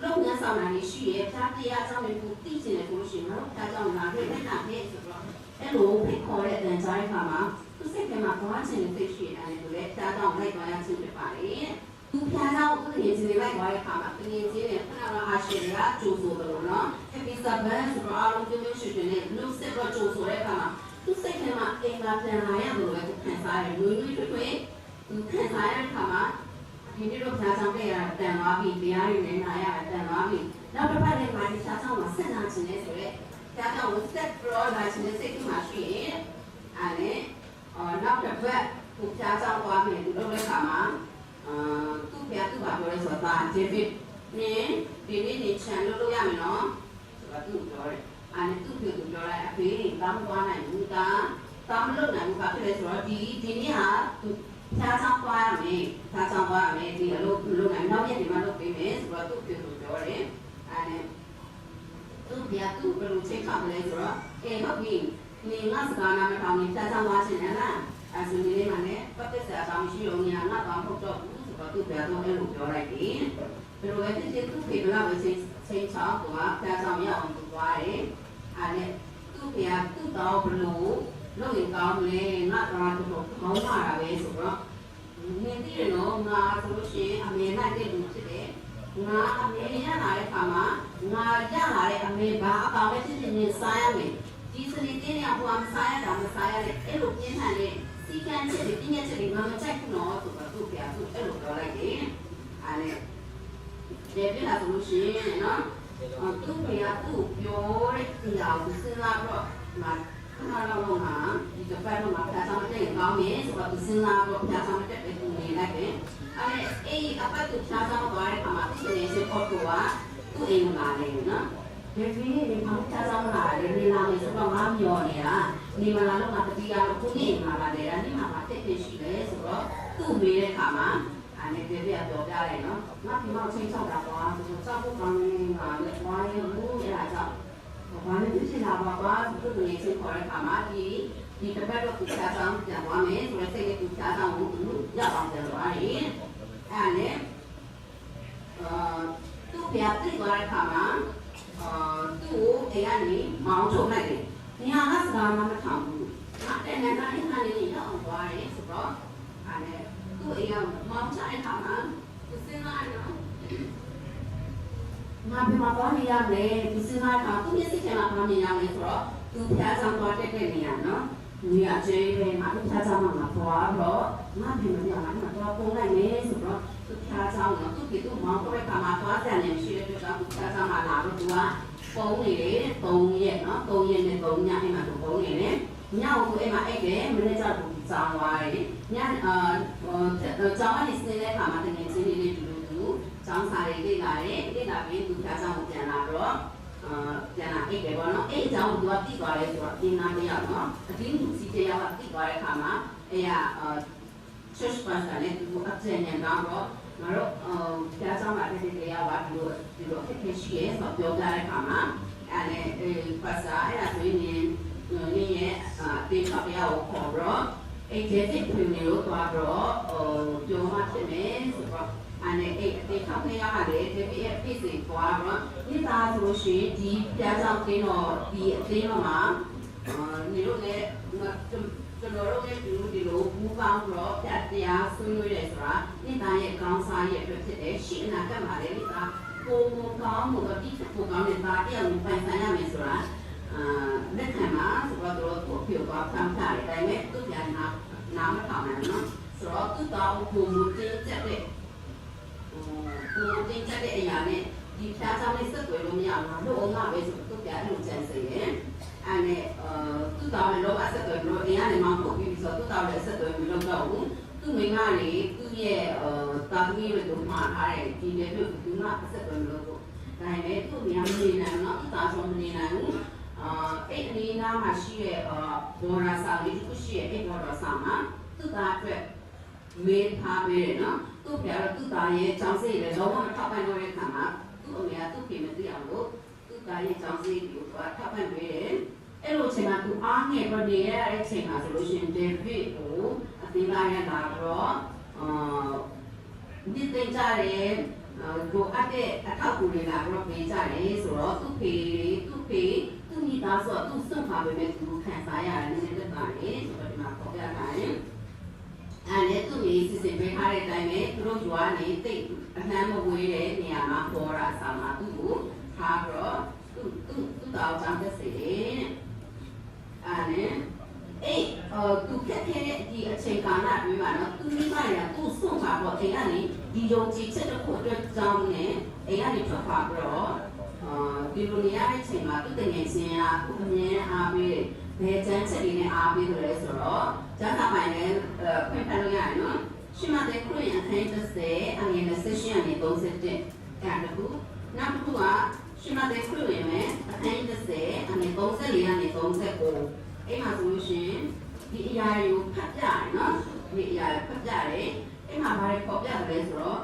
လုပ်ငန်းဆောင်တာတွေရှိတယ်။ ဘုရားတရားအကြောင်းတွေ ပိုသိချင်တယ်ဆိုလို့ရှိရင် ငါတို့ဘုရားကျောင်းကို လာခဲ့၊ ဝင်လာခဲ့ဆိုတော့ အဲ့လိုဖိတ်ခေါ်တဲ့အသံကြားတဲ့အခါမှာ သူ့စိတ်ထဲမှာ သွားချင်တဲ့စိတ်ရှိတယ်။ ဒါနဲ့သူလည်း ဘုရားကျောင်းကို လိုက်သွားရခြင်းဖြစ်ပါတယ်။ သူဘုရားကျောင်းကို သူ့သူငယ်ချင်းတွေ လိုက်သွားတဲ့အခါမှာ သူငယ်ချင်းတွေ ခုနကတော့ အာရှယ်တွေက ကြိုဆိုသလိုနော်၊ Happy Sabbath ဆိုတော့ အားလုံး ပျော်ပျော်ရွှင်ရွှင်နဲ့ နှုတ်ဆက်ပြီးတော့ ကြိုဆိုတဲ့အခါမှာ သူ့စိတ်ထဲမှာ အိမ်မှာပြန်လာရသလိုပဲ သူခံစားရတယ်။ နွေနွေထွေးထွေး သူခံစားရတဲ့အခါမှာ ဒီနေ့တော့ ဘုရားကျောင်းတက်ရတာ တန်သွားပြီ၊ တရားတွေလည်း နားရတာ တန်သွားပြီ၊ နောက်တစ်ပတ်လည်း ငါဒီဘုရားကျောင်းမှာ ဆက်လာချင်တယ်ဆိုတဲ့၊ ဘုရားကျောင်းကို ဆက်ပြီးတော့ လာချင်တဲ့စိတ် သူ့မှာရှိရင်၊ အဲနဲ့၊ အော်၊ နောက်တစ်ပတ် သူဘုရားကျောင်းသွားမယ်၊ သူလုပ်တဲ့အခါမှာ၊ အာ၊ သူ့ဖခင် သူ့ဘာပြောလဲဆိုတော့၊ သား ဒေးဗစ်၊ နင် ဒီနေ့ နင် ချန်လုပ်လို့ရမယ်နော်ဆိုတော့ သူ့ကိုပြောတယ်။ အဲနဲ့ သူ့ဖခင်ကိုပြောလိုက်၊ အဖေ၊ သားမသွားနိုင်ဘူး၊ သား၊ သားမလုပ်နိုင်ဘူး။ ဘာဖြစ်လဲဆိုတော့ ဒီ၊ ဒီနေ့ဟာ သူဘုရားကျောင်းသွားရမယ်၊ ဘုရားကျောင်းသွားရမယ်၊ ဒီအလုပ်မလုပ်နိုင်၊ နောက်ရက်တွေမှ လုပ်ပေးမယ်ဆိုတော့ သူ့ဖခင်ကိုပြောတယ်။ အဲနဲ့ သူ့ဖခင်က သူ့ကို ဘယ်လိုခြိမ်းခြောက်လဲဆိုတော့၊ အဲ၊ ဟုတ်ပြီ၊ နင် ငါ့စကား နားမထောင်၊ နင် ဘုရားကျောင်းသွားချင်တယ်လား၊ အဲဆို နင်နဲ့ငါနဲ့ ပတ်သက်စရာအကြောင်း မရှိတော့ဘူး၊ နင်ဟာ ငါ့သားမဟုတ်တော့ဘူးဆိုတော့ သူ့ဖခင်က အဲ့လိုပြောလိုက်တယ်။ ဘယ်လိုပဲဖြစ်ဖြစ် သူ့ဖေဘယ်လောက်ပဲ ခြိမ်း၊ ခြိမ်းခြောက်၊ သူက ဘုရားကျောင်းမရောက်အောင် သူသွားတယ်။ အဲနဲ့ သူ့ဖခင်က သူ့သားကို ဘယ်လိုလုပ်ရင်ကောင်းမလဲ၊ ငါ့သားတော်တော် ခေါင်းမာတာပဲဆိုတော့၊ နင်သိတယ်နော်၊ ငါဆိုလို့ရှိရင် အမဲလိုက်တဲ့လူဖြစ်တယ်။ ငါအမဲရလာတဲ့အခါမှာ ငါရလာတဲ့ အမဲ ဘာအကောင်ပဲဖြစ်ဖြစ် နင်စားရမယ်။ ဒီစနေနေ့က ဟိုဟာမစားရ ဒါမစားရနဲ့ အဲ့လိုပြင်းထန်တဲ့ စည်းကမ်းချက်တွေ၊ ပညတ်ချက်တွေ ငါမကြိုက်ဘူးနော်ဆိုတော့ သူ့ဖခင်က သူ့ကို အဲ့လိုပြောလိုက်တယ်။ အဲနဲ့ ဒေးဗစ်ဟာဆိုလို့ရှိရင်နော်၊ သူ့ဖခင်က သူ့ကိုပြောတဲ့အရာကို သူစဉ်းစားပြီးတော့၊ ငါ ခုနကတော့ ငါဒီတစ်ပတ်လုံးမှာ ဘုရားကျောင်းမတက်ရင်ကောင်းမယ်ဆိုတော့ သူစဉ်းစားပြီးတော့ ဘုရားကျောင်းမတက်ဘဲ သူနေလိုက်တယ်။ အဲနဲ့ အဲ့အပတ် သူဘုရားကျောင်းသွားတဲ့အခါမှာ သူ့သူငယ်ချင်း အိုတိုက သူ့အိမ်ကိုလာတယ်နော်။ ဒေးဝိဒ် နင် ဘာလို့ ဘုရားကျောင်း မလာလဲ၊ နင် လာမယ်ဆိုတော့ ငါမျှော်နေတာ၊ နင် မလာလို့ ငါ သတိရလို့၊ အခု နင့်အိမ်မှာ လာလည်တာ၊ နင့်မှာ ဘာအခက်အခဲရှိလဲဆိုတော့ သူ့မေးတဲ့အခါမှာ အဲ၊ ဒေးဝိဒ်က ပြောပြတယ်နော်။ ငါ့ဖုမကို ခြိမ်းခြောက်တာကွာ၊ သူတို့ ကြောက်ဖို့ကောင်းနေမှာ မသွားရဲဘူး၊ အဲဒါကြောင့် ဘာမှ မဖြစ်လာပါဘူး။ သူ့သူငယ်ချင်း ခေါ်တဲ့အခါမှာ ဒီ၊ ဒီတစ်ပတ်တော့ သူဘုရားကျောင်း ပြန်သွားမယ်ဆိုတဲ့စိတ်နဲ့ သူဘုရားကျောင်းကို သူရောက်အောင် ပြန်သွားတယ်။ အဲဒါနဲ့ အဲ၊ သူ့ဖုရား သတိသွားတဲ့အခါမှာ အဲ၊ သူ့ကို အိမ်ကနေ မောင်းထုတ်လိုက်တယ်။ နင်က ငါ့စကား နားမထောင်ဘူး။ ငါ့အတန်နာ နင့်အိမ်ကနေ ရောက်အောင်သွားတယ်ဆိုတော့ အဲ၊ သူ့အိမ်က မောင်းချတဲ့အခါမှာ သူစဉ်းစားတယ်နော်။ ငါဘယ်မှာ သွားနေရမလဲ။ သူစဉ်းစားတဲ့အခါ သူ့မျက်စိထဲမှာ ဘာမြင်ရမလဲဆိုတော့ သူဘုရားကျောင်း သွားတက်တဲ့နေရာနော်။ နေရာကျဲပဲ။ ငါ သူ့ဘုရားကျောင်းမှာ ငါသွားပြီးတော့ ငါ့ဖုမသိအောင် ငါ သူ့မှာ သွားပုန်းလိုက်မယ်ဆိုတော့ သူ့ဘုရားကျောင်းနော်၊ သူ့ဖု သူ့မောင်းထုတ်တဲ့အခါမှာ သွားစရာနေရာ မရှိတဲ့အတွက်ကြောင့် သူ့ဘုရားကျောင်းမှာ လာပြီးတော့ သူက ပုန်းနေတယ်။ သုံးရက်နော်၊ သုံးရက်နဲ့ သုံးည အဲ့မှာ သူပုန်းနေတယ်။ ညကို သူအဲ့မှာ အိပ်တယ်။ မနက်ကျတော့ သူကျောင်းသွားတယ်။ ည၊ အဲ၊ အဲ၊ ကျောင်းကနေ ဆင်းတဲ့အခါမှာ သူငယ်ချင်းတွေနဲ့အတူတူ သူကျောင်းစာတွေ လေ့လာတယ်။ လေ့လာပြီး သူဘုရားကျောင်းကို ပြန်လာပြီးတော့ အဲ၊ ပြန်လာ အိပ်တယ်ပေါ့နော်။ အဲ့အကြောင်းကို သူက သိသွားတယ်ဆိုတော့ အသင်းသားတစ်ယောက်နော်၊ အသင်းသူကြီး တစ်ယောက်က သိသွားတဲ့အခါမှာ အဲ့က အဲ၊ church pastor နဲ့ သူ အပြန်ညှိနှိုင်းတော့ ငါတို့၊ အဲ၊ ဘုရားကျောင်းမှာ တက်တဲ့ တစ်ယောက်က ဒီလို၊ ဒီလိုအခက်အခဲရှိတယ်ဆိုတော့ ပြောပြတဲ့အခါမှာ အဲ့ဒါနဲ့၊ အဲ၊ pastor အဲ့ဒါဆိုရင် နင်၊ အဲ၊ နင်ရဲ့၊ အဲ၊ အသင်းထောက်တစ်ယောက်ကို ခေါ်ပြီးတော့ အဲ့ ဒေးဝိဒ် ဖုနေရာကို သွားပြီးတော့၊ အဲ၊ ပြောမှဖြစ်မယ်ဆိုတော့၊ အဲ့ဒါနဲ့ အဲ့ အသင်းထောက်နှစ်ယောက်ကလည်း ဒေးဝိဒ်ရဲ့ အိမ်ဆီသွားပြီးတော့ မိသားစုရှိရင် ဒီဘုရားကျောင်း အသင်းတော်၊ ဒီအသင်းတော်မှာ အဲ၊ နင်တို့လည်း၊ ကျွန်တော်တို့နဲ့အတူ ဒီလိုပူးပေါင်းပြီးတော့ ဘုရားတရားဆွေးနွေးတယ်ဆိုတာ နင့်သားရဲ့ ကောင်းစားရဲ့အတွက်ဖြစ်တယ်။ ရှေ့အနာဂတ်မှာလည်း နင့်သား ပိုမိုကောင်းမွန်သော၊ ဒီထက်ပိုကောင်းတဲ့ သားတစ်ယောက်ကို ပိုင်ဆိုင်ရမယ်ဆိုတာ၊ အဲ၊ လက်ခံပါဆိုတော့ သူတို့ သူ့အဖေကို သွားဖျောင်းဖျတယ်။ ဒါပေမဲ့ သူ့ဖုက နား၊ နားမထောင်နိုင်ဘူးနော်။ ဆိုတော့ သူ့သားကို ပိုမိုတင်းကျပ်တဲ့၊ ပိုမိုတင်းကျပ်တဲ့အရာနဲ့ ဒီဘုရားကျောင်းနဲ့ ဆက်သွယ်လို့မရဘူး၊ ငါလွတ်အောင်ပဲဆိုပြီး သူ့ဖုက အဲ့လိုကြံစည်တယ်။ အဲ့ဒါနဲ့၊ အဲ၊ သူ့သားနဲ့ လုံးဝဆက်သွယ်လို့၊ အိမ်ကနေ မောင်းထုတ်ပြီးပြီဆိုတော့ သူ့သားနဲ့ အဆက်အသွယ် မလုပ်တော့ဘူး။ သူ့မိန်းမတွေ၊ သူ့ရဲ့၊ အဲ၊ သားသမီးတွေကို မှာထားတယ်။ ဒီဒေးဝိဒ်ကို ဘယ်သူမှ အဆက်အသွယ်မလုပ်ဖို့။ ဒါပေမဲ့ သူ့အမေက မနေနိုင်ဘူးနော်၊ သူ့သားဆို မနေနိုင်ဘူး။ အဲ၊ အဲ့အနီးနားမှာရှိတဲ့၊ အဲ၊ ဘော်ဒါဆောင်လေးတစ်ခုရှိတယ်။ အဲ့ဘော်ဒါဆောင်မှာ သူ့သားအတွက် မေးထားပေးတယ်နော်။ သူ့ဖုကတော့ သူ့သားရဲ့ကျောင်းစရိတ်လည်း လုံးဝ မထောက်ပံ့တော့တဲ့အခါမှာ သူ့အမေက သူ့ဖုမသိအောင်လို့ သူ့သားရဲ့ကျောင်းစရိတ်ကို သူက ထောက်ပံ့ပေးတယ်။ အဲ့လိုအချိန်မှာ သူအားငယ်ပြီး နေရတဲ့အချိန်မှာဆိုလို့ရှိရင် ဒေးဝိဒ်ကို အသင်းသားတွေက လာပြီးတော့၊ အဲ၊ နှစ်သိမ့်ကြတယ်။ အဲ၊ လိုအပ်တဲ့ အထောက်အကူတွေ လာပြီးတော့ ပေးကြတယ်ဆိုတော့ သူ့ဖု၊ သူ့ဖု၊ သူ့မိသားစုက သူ့စွန့်ခွာပေမဲ့ သူခံစားရတာ နည်းနည်းသက်သာတယ်ဆိုတော့ ဒီမှာ ဖော်ပြထားတယ်။ အဲ့ဒါနဲ့ သူ့မိစီစဉ်ပေးထားတဲ့အတိုင်းပဲ သူတို့ရွာနဲ့ သိပ်အလှမ်းမဝေးတဲ့နေရာမှာ ဘော်ဒါဆောင်မှာ သူ့ကိုထားပြီးတော့ သူ့၊ သူ့၊ သူ့သားကို ကျောင်းတက်စေတယ်တဲ့။ အဲ့ဒါနဲ့ အဲ့၊ အဲ၊ သူခက်ခဲတဲ့ ဒီအချိန်ကာလအတွင်းမှာနော်၊ သူ့မိဘတွေက သူ့စွန့်ခွာပြီး အိမ်ကနေ ဒီယုံကြည်ချက်တစ်ခုအတွက်ကြောင်းနဲ့ အိမ်ကနေ ထွက်ခွာပြီးတော့၊ အဲ၊ ဒီလိုနေရတဲ့အချိန်မှာ သူ့သူငယ်ချင်းက သူ့ကို အမြဲအားပေးတယ်။ ဘယ်ကျမ်းချက်တွေနဲ့ အားပေးသလဲဆိုတော့ ကျမ်းစာမှာလည်း၊ အဲ၊ ဖွင့်ဖတ်လို့ရတယ်နော်။ ရှမဿဲ ခရစ်ယာန် အခန်းကြီး တစ်ဆယ်၊ အငယ် နှစ်ဆယ့်ရှစ် ကနေ သုံးဆယ့်တစ်၊ အဲ့ဒါတစ်ခု။ နောက်တစ်ခုက ရှမဿဲ ခရစ်ယာန်ပဲ၊ အခန်းကြီး တစ်ဆယ်၊ အငယ် သုံးဆယ့်လေး ကနေ သုံးဆယ့်ကိုး။ အဲ့မှာဆိုလို့ရှိရင် ဒီအရာတွေကို ဖတ်ပြရတယ်နော်။ ဒီအရာတွေ ဖတ်ပြတယ်။ အဲ့မှာ ဘာတွေဖော်ပြသလဲဆိုတော့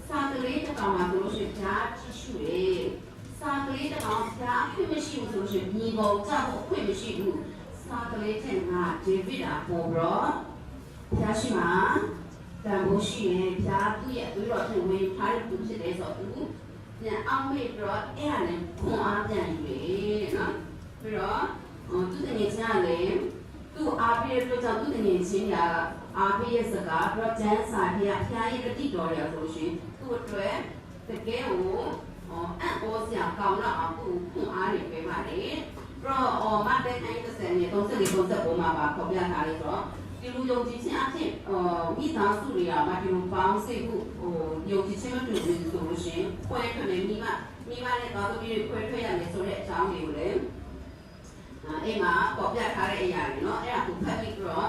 စာကလေးတစ်ကောင်မှာဆိုလို့ရှိရင် ဘုရားကြည့်ရှုတယ်။ စာကလေးတစ်ကောင် ဘုရားအခွင့်မရှိဘူးဆိုလို့ရှိရင် မြေပေါ်ကျဖို့ အခွင့်မရှိဘူး။ စာကလေးထက် ငါ ဒေးဝိဒ်က ပိုပြီးတော့ ဘုရားရှေ့မှာ တန်ဖိုးရှိတယ်။ ဘုရားသူ့ရဲ့အသွေးတော်ထံ ဝယ်ယူထားတဲ့သူဖြစ်တယ်ဆိုတော့ သူပြန်အောက်မေ့ပြီးတော့ အဲ့ဒါနဲ့ ခွန်အားပြန်ယူတယ်နော်။ ပြီးတော့၊ အဲ၊ သူ့သူငယ်ချင်းကလည်း သူ့အားပေးတဲ့အတွက်ကြောင့် သူ့သူငယ်ချင်းက အားပေးတဲ့စကား၊ ပြီးတော့ ကျမ်းစာထဲက ဘုရားရဲ့ဂတိတော်တွေကဆိုလို့ရှိရင် သူ့အတွက် တကယ်ကို၊ အဲ၊ အံ့ဩစရာကောင်းလောက်အောင် သူ့ကို ခွန်အားတွေ ပေးပါတယ်။ ပြီးတော့၊ အဲ၊ မဿဲ အခန်းကြီး တစ်ဆယ် အငယ် သုံးဆယ့်လေး၊ သုံးဆယ့်ကိုးမှာ ဘာဖော်ပြထားလဲဆိုတော့ ဒီလိုယုံကြည်ခြင်းအားဖြင့်၊ အဲ၊ မိသားစုတွေဟာ ဒီလိုပေါင်းစည်းမှု၊ ဟို၊ ယုံကြည်ခြင်းမတူသူဆိုလို့ရှိရင် ခွဲထွက်မယ်၊ မိဘ၊ မိဘနဲ့သားသမီးတွေ ခွဲထွက်ရမယ်ဆိုတဲ့ အကြောင်းတွေကိုလည်း၊ အဲ၊ အဲ့မှာ ဖော်ပြထားတဲ့အရာတွေနော်။ အဲ့ဒါကို ဖတ်ပြီးတော့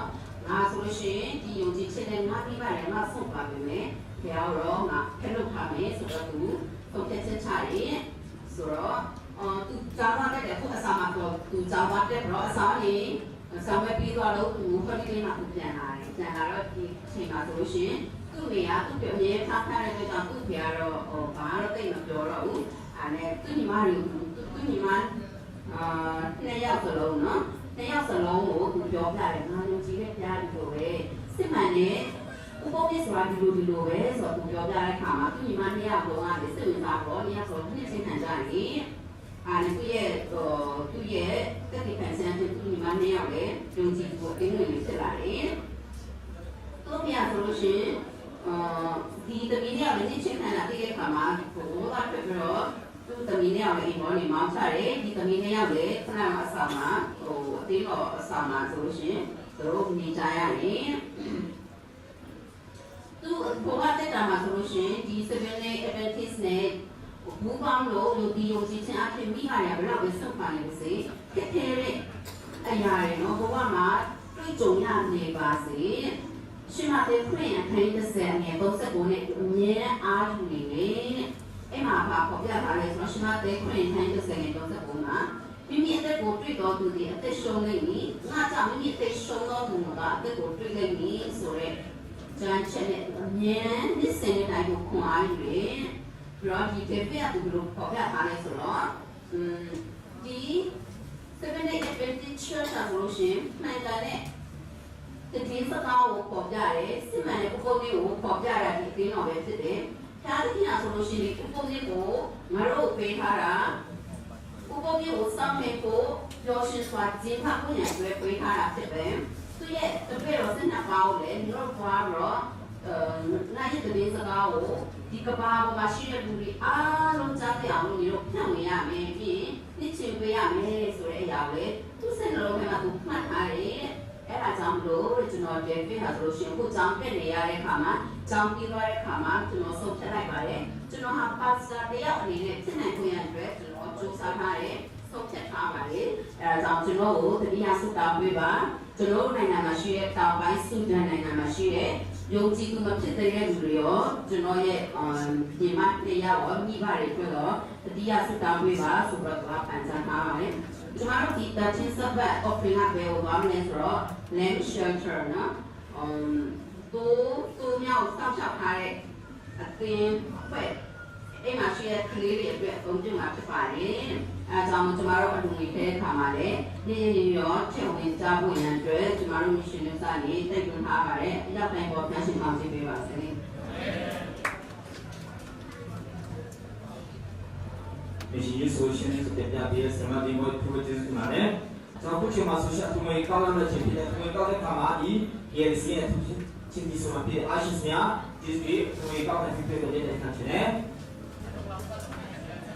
ငါဆိုလို့ရှိရင် ဒီယုံကြည်ချက်နဲ့ ငါမိဘတွေ ငါစွန့်ခွာပေမဲ့ ဘုရားကိုတော့ ငါဖက်လုပ်ထားမယ်ဆိုတော့ သူဆုံးဖြတ်ချက်ချတယ်ဆိုတော့ သူကျောင်းသွားတက်တယ်။ အခုအစာမှာတော့ သူကျောင်းသွားတက်ပြီးတော့ အစာကနေ ဆံဝဲပြီးသွားလို့ သူ holiday မှာ သူပြန်လာတယ်။ ပြန်လာတော့ ဒီအချိန်မှာဆိုလို့ရှိရင် သူ့မိက သူ့ဖေကို အမြဲဖမ်းထားတဲ့အတွက်ကြောင့် သူ့ဖေကတော့ ဟို ဘာမှတော့ သိပ်မပြောတော့ဘူး။ အဲဒါနဲ့ သူ့ညီမတွေကို သူ့ညီမ အာ နှစ်ယောက်စလုံးနော်၊ နှစ်ယောက်စလုံးကို သူပြောပြတယ်။ ငါယုံကြည်တဲ့ဘုရား ဒီလိုပဲ၊ စစ်မှန်တဲ့ ဥပုသ်နေ့ဆိုတာ ဒီလိုဒီလိုပဲဆိုတော့ သူပြောပြတဲ့အခါမှာ သူ့ညီမနှစ်ယောက်လုံးကလည်း စိတ်ဝင်စားတော့ နှစ်ယောက်စလုံး နှစ်ချင်းခံကြတယ်။ အာ သူ့ရဲ့ ဟို သူ့ရဲ့သက်သေခံခြင်းအဖြစ် သူ့ညီမနှစ်ယောက်လည်း ယုံကြည်သူအသင်းဝင်တွေ ဖြစ်လာတယ်။ သူ့အဖေကဆိုလို့ရှိရင် အာ ဒီသမီးနှစ်ယောက်လည်း နှစ်ချင်းခံလာတဲ့အခါမှာ သဘောထားထွက်ပြီးတော့ သူ့သမီးနှစ်ယောက်လည်း အိမ်ပေါ်နေ မောင်းချတယ်။ ဒီသမီးနှစ်ယောက်လည်း ခုနကအစာမှာ ဟို အသင်းတော်အစာမှာဆိုလို့ရှိရင် သူတို့နေကြရတယ်။ သူ့ဘဝတက်တာမှာဆိုလို့ရှိရင် ဒီ Seventh Day Adventist နဲ့ ပူးပေါင်းလို့ ယုံကြည်ယုံကြည်ခြင်းအားဖြင့် မိဘတွေက ဘယ်လောက်ပဲစွန့်ခွာနေပါစေ၊ ခက်ခဲတဲ့အရာတွေနော် ဘဝမှာ တွေ့ကြုံရနေပါစေ၊ ရှေးမဿဲ ခရစ်ယာန် အခန်းကြီးတစ်ဆယ် အငယ် သုံးဆယ့်ကိုး နဲ့ အမြဲတမ်း အားယူနေတယ်။ အဲ့မှာ ဘာဖော်ပြထားလဲဆိုတော့ ရှေးမဿဲ ခရစ်ယာန် အခန်းကြီးတစ်ဆယ် ငယ် သုံးဆယ့်ကိုးမှာ မိမိအသက်ကိုတွေ့သောသူသည် အသက်ရှုံးလိမ့်မည်။ ငါ့ကြောင့် မိမိအသက်ရှုံးသောသူမူကား အသက်ကိုတွေ့လိမ့်မည်ဆိုတဲ့ ကျမ်းချက်နဲ့ အမြဲတမ်း နှစ်စဉ်နှစ်တိုင်းကို ခွန်အားယူတယ်။ ပြီးတော့ ဒီ David က သူဘယ်လိုဖော်ပြထားလဲဆိုတော့ ဒီ Seventh Day Adventist Church ကဆိုလို့ရှိရင် မှန်ကန်တဲ့ သတင်းစကားကို ဖော်ပြတယ်။ စစ်မှန်တဲ့ ဥပုသ်နေ့ကို ဖော်ပြတာ ဒီအသင်းတော်ပဲဖြစ်တယ်။ ဘုရားသခင်ကဆိုလို့ရှိရင် ဥပုသ်နေ့ကို ငါတို့ကိုပေးထားတာ၊ ဥပုသ်နေ့ကို စောင့်ထိန်းဖို့ ပျော်ရွှင်စွာ ကျင်းပဖို့ရန်အတွက် ပေးထားတာဖြစ်တယ်။ သူ့ရဲ့တပည့်တော် ဆယ့်နှစ်ပါးကိုလည်း နင်တို့သွားပြီးတော့ အဲ၊ ငါ့ရဲ့သတင်းစကားကို ဒီကမ္ဘာပေါ်မှာရှိတဲ့လူတွေအားလုံး ကြားသိအောင်လို့ နင်တို့ဖြန့်ဝေရမယ်။ ပြီးရင် နှစ်ချင်းပေးရမယ်ဆိုတဲ့အရာကိုလည်း သူ့စိတ်နှလုံးထဲမှာ သူမှတ်ထားတယ်။ အဲ့ဒါကြောင့်မလို့ ကျွန်တော် David ဟာဆိုလို့ရှိရင် အခုကျောင်းတက်နေရတဲ့အခါမှာ၊ ကျောင်းပြီးသွားတဲ့အခါမှာ ကျွန်တော်ဆုံးဖြတ်လိုက်ပါတယ်။ ကျွန်တော်ဟာ pastor တစ်ယောက်အနေနဲ့ ဖြစ်နိုင်ခွင့်ရန်အတွက် ကျွန်တော်ကြိုးစားထားတယ်။ ဆုံးဖြတ်ထားပါတယ်။ အဲဒါကြောင့် ကျွန်တော်ကို သတိရဆုတောင်းပေးပါ။ ကျွန်တော်တို့နိုင်ငံမှာရှိတဲ့ တောင်ပိုင်းဆူဒန်နိုင်ငံမှာရှိတဲ့ ယုံကြည်သူမဖြစ်သေးတဲ့လူတွေရော၊ ကျွန်တော်ရဲ့၊ အာ၊ ညီမနှစ်ယောက်ရော၊ မိဘတွေအတွက်ရော သတိရဆုတောင်းပေးပါဆိုပြီးတော့ သူက ပန်ကြားထားပါတယ်။ ကျွန်တော်တို့ ဒီ သီတင်း Sabbath offering က ဘယ်ကိုသွားမလဲဆိုတော့ Lamb Shelter နော်။ အမ်၊ သိုး၊ သိုးများကို စောင့်ရှောက်ထားတဲ့ အသင်းအဖွဲ့၊ အဲ့မှာရှိတဲ့ကလေးတွေအတွက် အသုံးပြုမှာဖြစ်ပါတယ်။ အဲဒါကြောင့်မို့ ကျွန်တော်တို့ အလှူငွေထည့်တဲ့အခါမှာလည်း လျှင်လျှင်ရောရော ထည့်ဝင်ကြဖို့ရန်အတွက် ကျွန်တော်တို့ မစ်ရှင်ရုံးကနေ တိုက်တွန်းထားပါတယ်။ အရောက်တိုင်းပေါ် ဖြန့်ချီသွားပေးပါစေ။ Mission Youth Solution နဲ့ တင်ပြပေးတဲ့ ဆရာမ ဒီမို့ ထူးဝဲကျေးဇူးတင်ပါတယ်။ ကျွန်တော် အခုချိန်မှာ social ထူးဝဲကောက်လောက်တဲ့ချိန်ဖြစ်တဲ့ ထူးဝဲကောက်တဲ့အခါမှာ ဒီ KLC ရဲ့ အထူးချစ်မြတ်ဆိုမှာဖြစ်တဲ့ Ashes များ ကျေးဇူးတင်၊ ထူးဝဲကောက်တဲ့ဖြစ်တဲ့ လက်ခံချင်တယ်။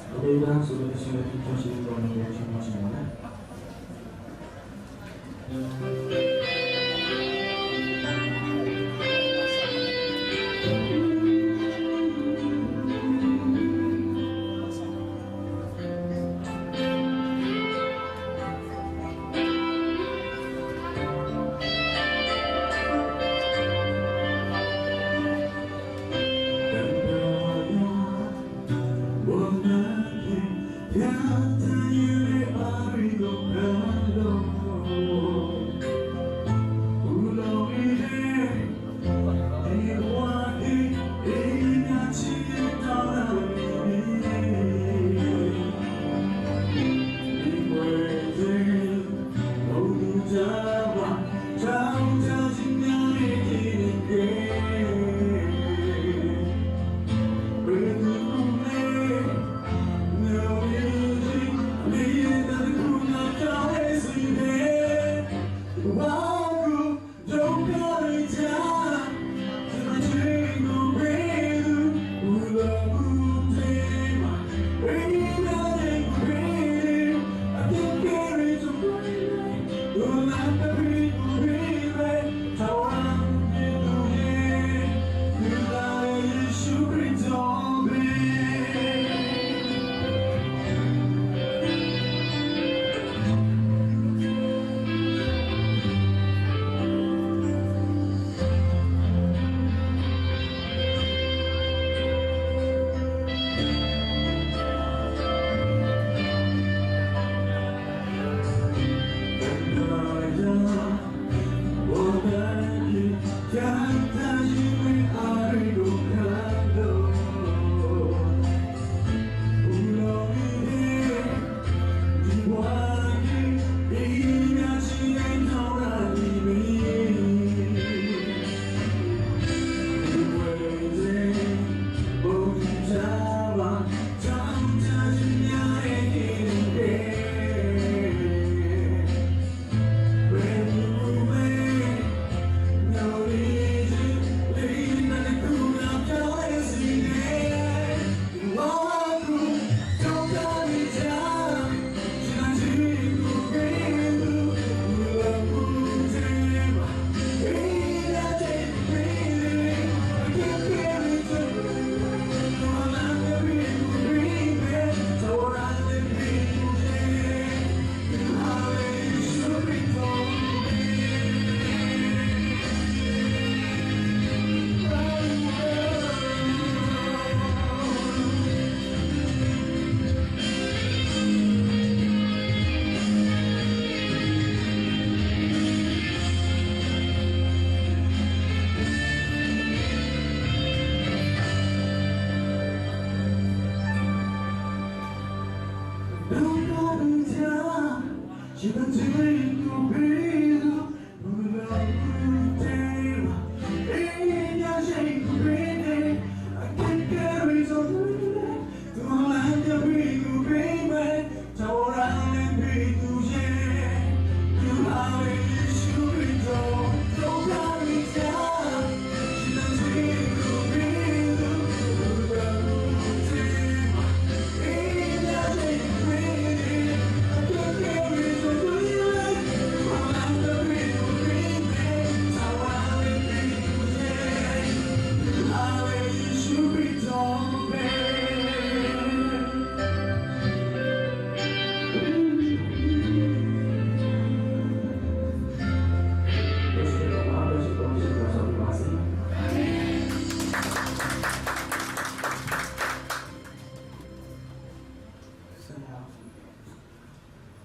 ဟုတ်ကဲ့ပါ။ ဆိုတော့ ဒီနေ့ ထူးချစ်မြတ်ဆိုမှာ ကျေးဇူးတင်ပါတယ်။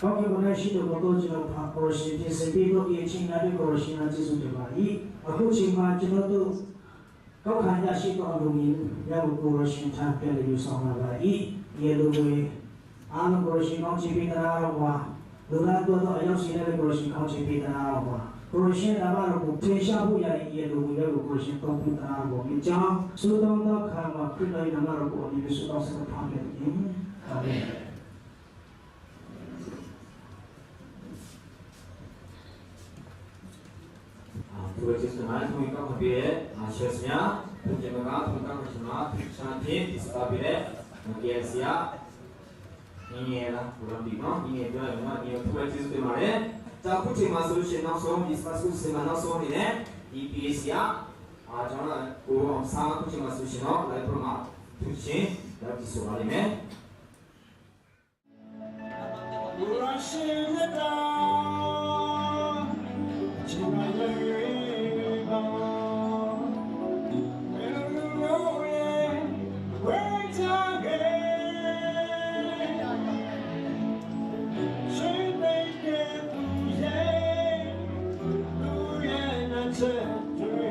ကောင်းကင်ဘုံ၌ရှိသော ကိုယ်တော် ကျွန်တော် ကိုယ်တော်ရှင် ပြင်ဆင်ပေးသော ဒီအချိန်များအတွက် ကိုယ်တော်ရှင်အား ကျေးဇူးတင်ပါ၏။ အခုအချိန်မှာ ကျွန်တော်တို့ ကောက်ခံရရှိသော အလုံးကြီးများကို ကိုယ်တော်ရှင်ထံ ပြန်လည်ယူဆောင်လာပါ၏။ ဒီအလုံးတွေ အားလုံး ကိုယ်တော်ရှင် ကောင်းချီးပေးသနားတော်မူပါ။ လူသားတို့သော အယောက်ရှိတဲ့ ကိုယ်တော်ရှင် ကောင်းချီးပေးသနားတော်မူပါ။ ကိုယ်တော်ရှင် နာမတော်ကို ထင်ရှားဖို့ရာ၏ ဒီအလုံးတွေ ကိုယ်တော်ရှင် သုံးပေးသနားတော်မူပါ။ ဆုတောင်းသောအခါမှာ ခရစ်တော်၏နာမတော်ကို အမည်ပြုဆုတောင်း ဆက်လက်ပါ။ အာမင်။ အာ၊ သူတို့ကျေးဇူးတင်ပါတယ်။ ဘုန်းကြီးကောင်းပါပြီ။ အာ၊ ဆရာ၊ ဆရာ၊ ဘုန်းကြီးမက၊ ဘုန်းကြီးကောင်းပါရှင်မ၊ ဘုရားရှင်ဖြင့် ဒီစပါးပြီလေ။ ငယ်ငယ်ဆရာ၊ ငယ်ငယ်လား၊ ကိုယ်တော်ဒီနော်၊ ငယ်ငယ်ပြောရရင်တော့ ငယ်ငယ်။ သူတို့ကျေးဇူးတင်ပါတယ်။ ဒါအခုချိန်မှာဆိုလို့ရှိရင် နောက်ဆုံး၊ ဒီစပါးဆုရှင်မှာ နောက်ဆုံးအနေနဲ့ ဒီ ပီအေ ဆရာ၊ အာ၊ ကျွန်တော်တို့ ကိုအောင်ဆန်း၊ အခုချိန်မှာဆိုလို့ရှိရင်တော့ live မှာ သူရှင် ရောက်ပြီဆိုပါလိမ့်မယ်။ ကိုယ်တော်ရှင်မြတ်တာ အချိန်မှ ရ၍ပါ။ ဘယ်လိုလုပ်လဲ ဝဲချင်တယ်။ ရှင်သခင်သူရဲ့ သူရဲ့နာချက်တွေ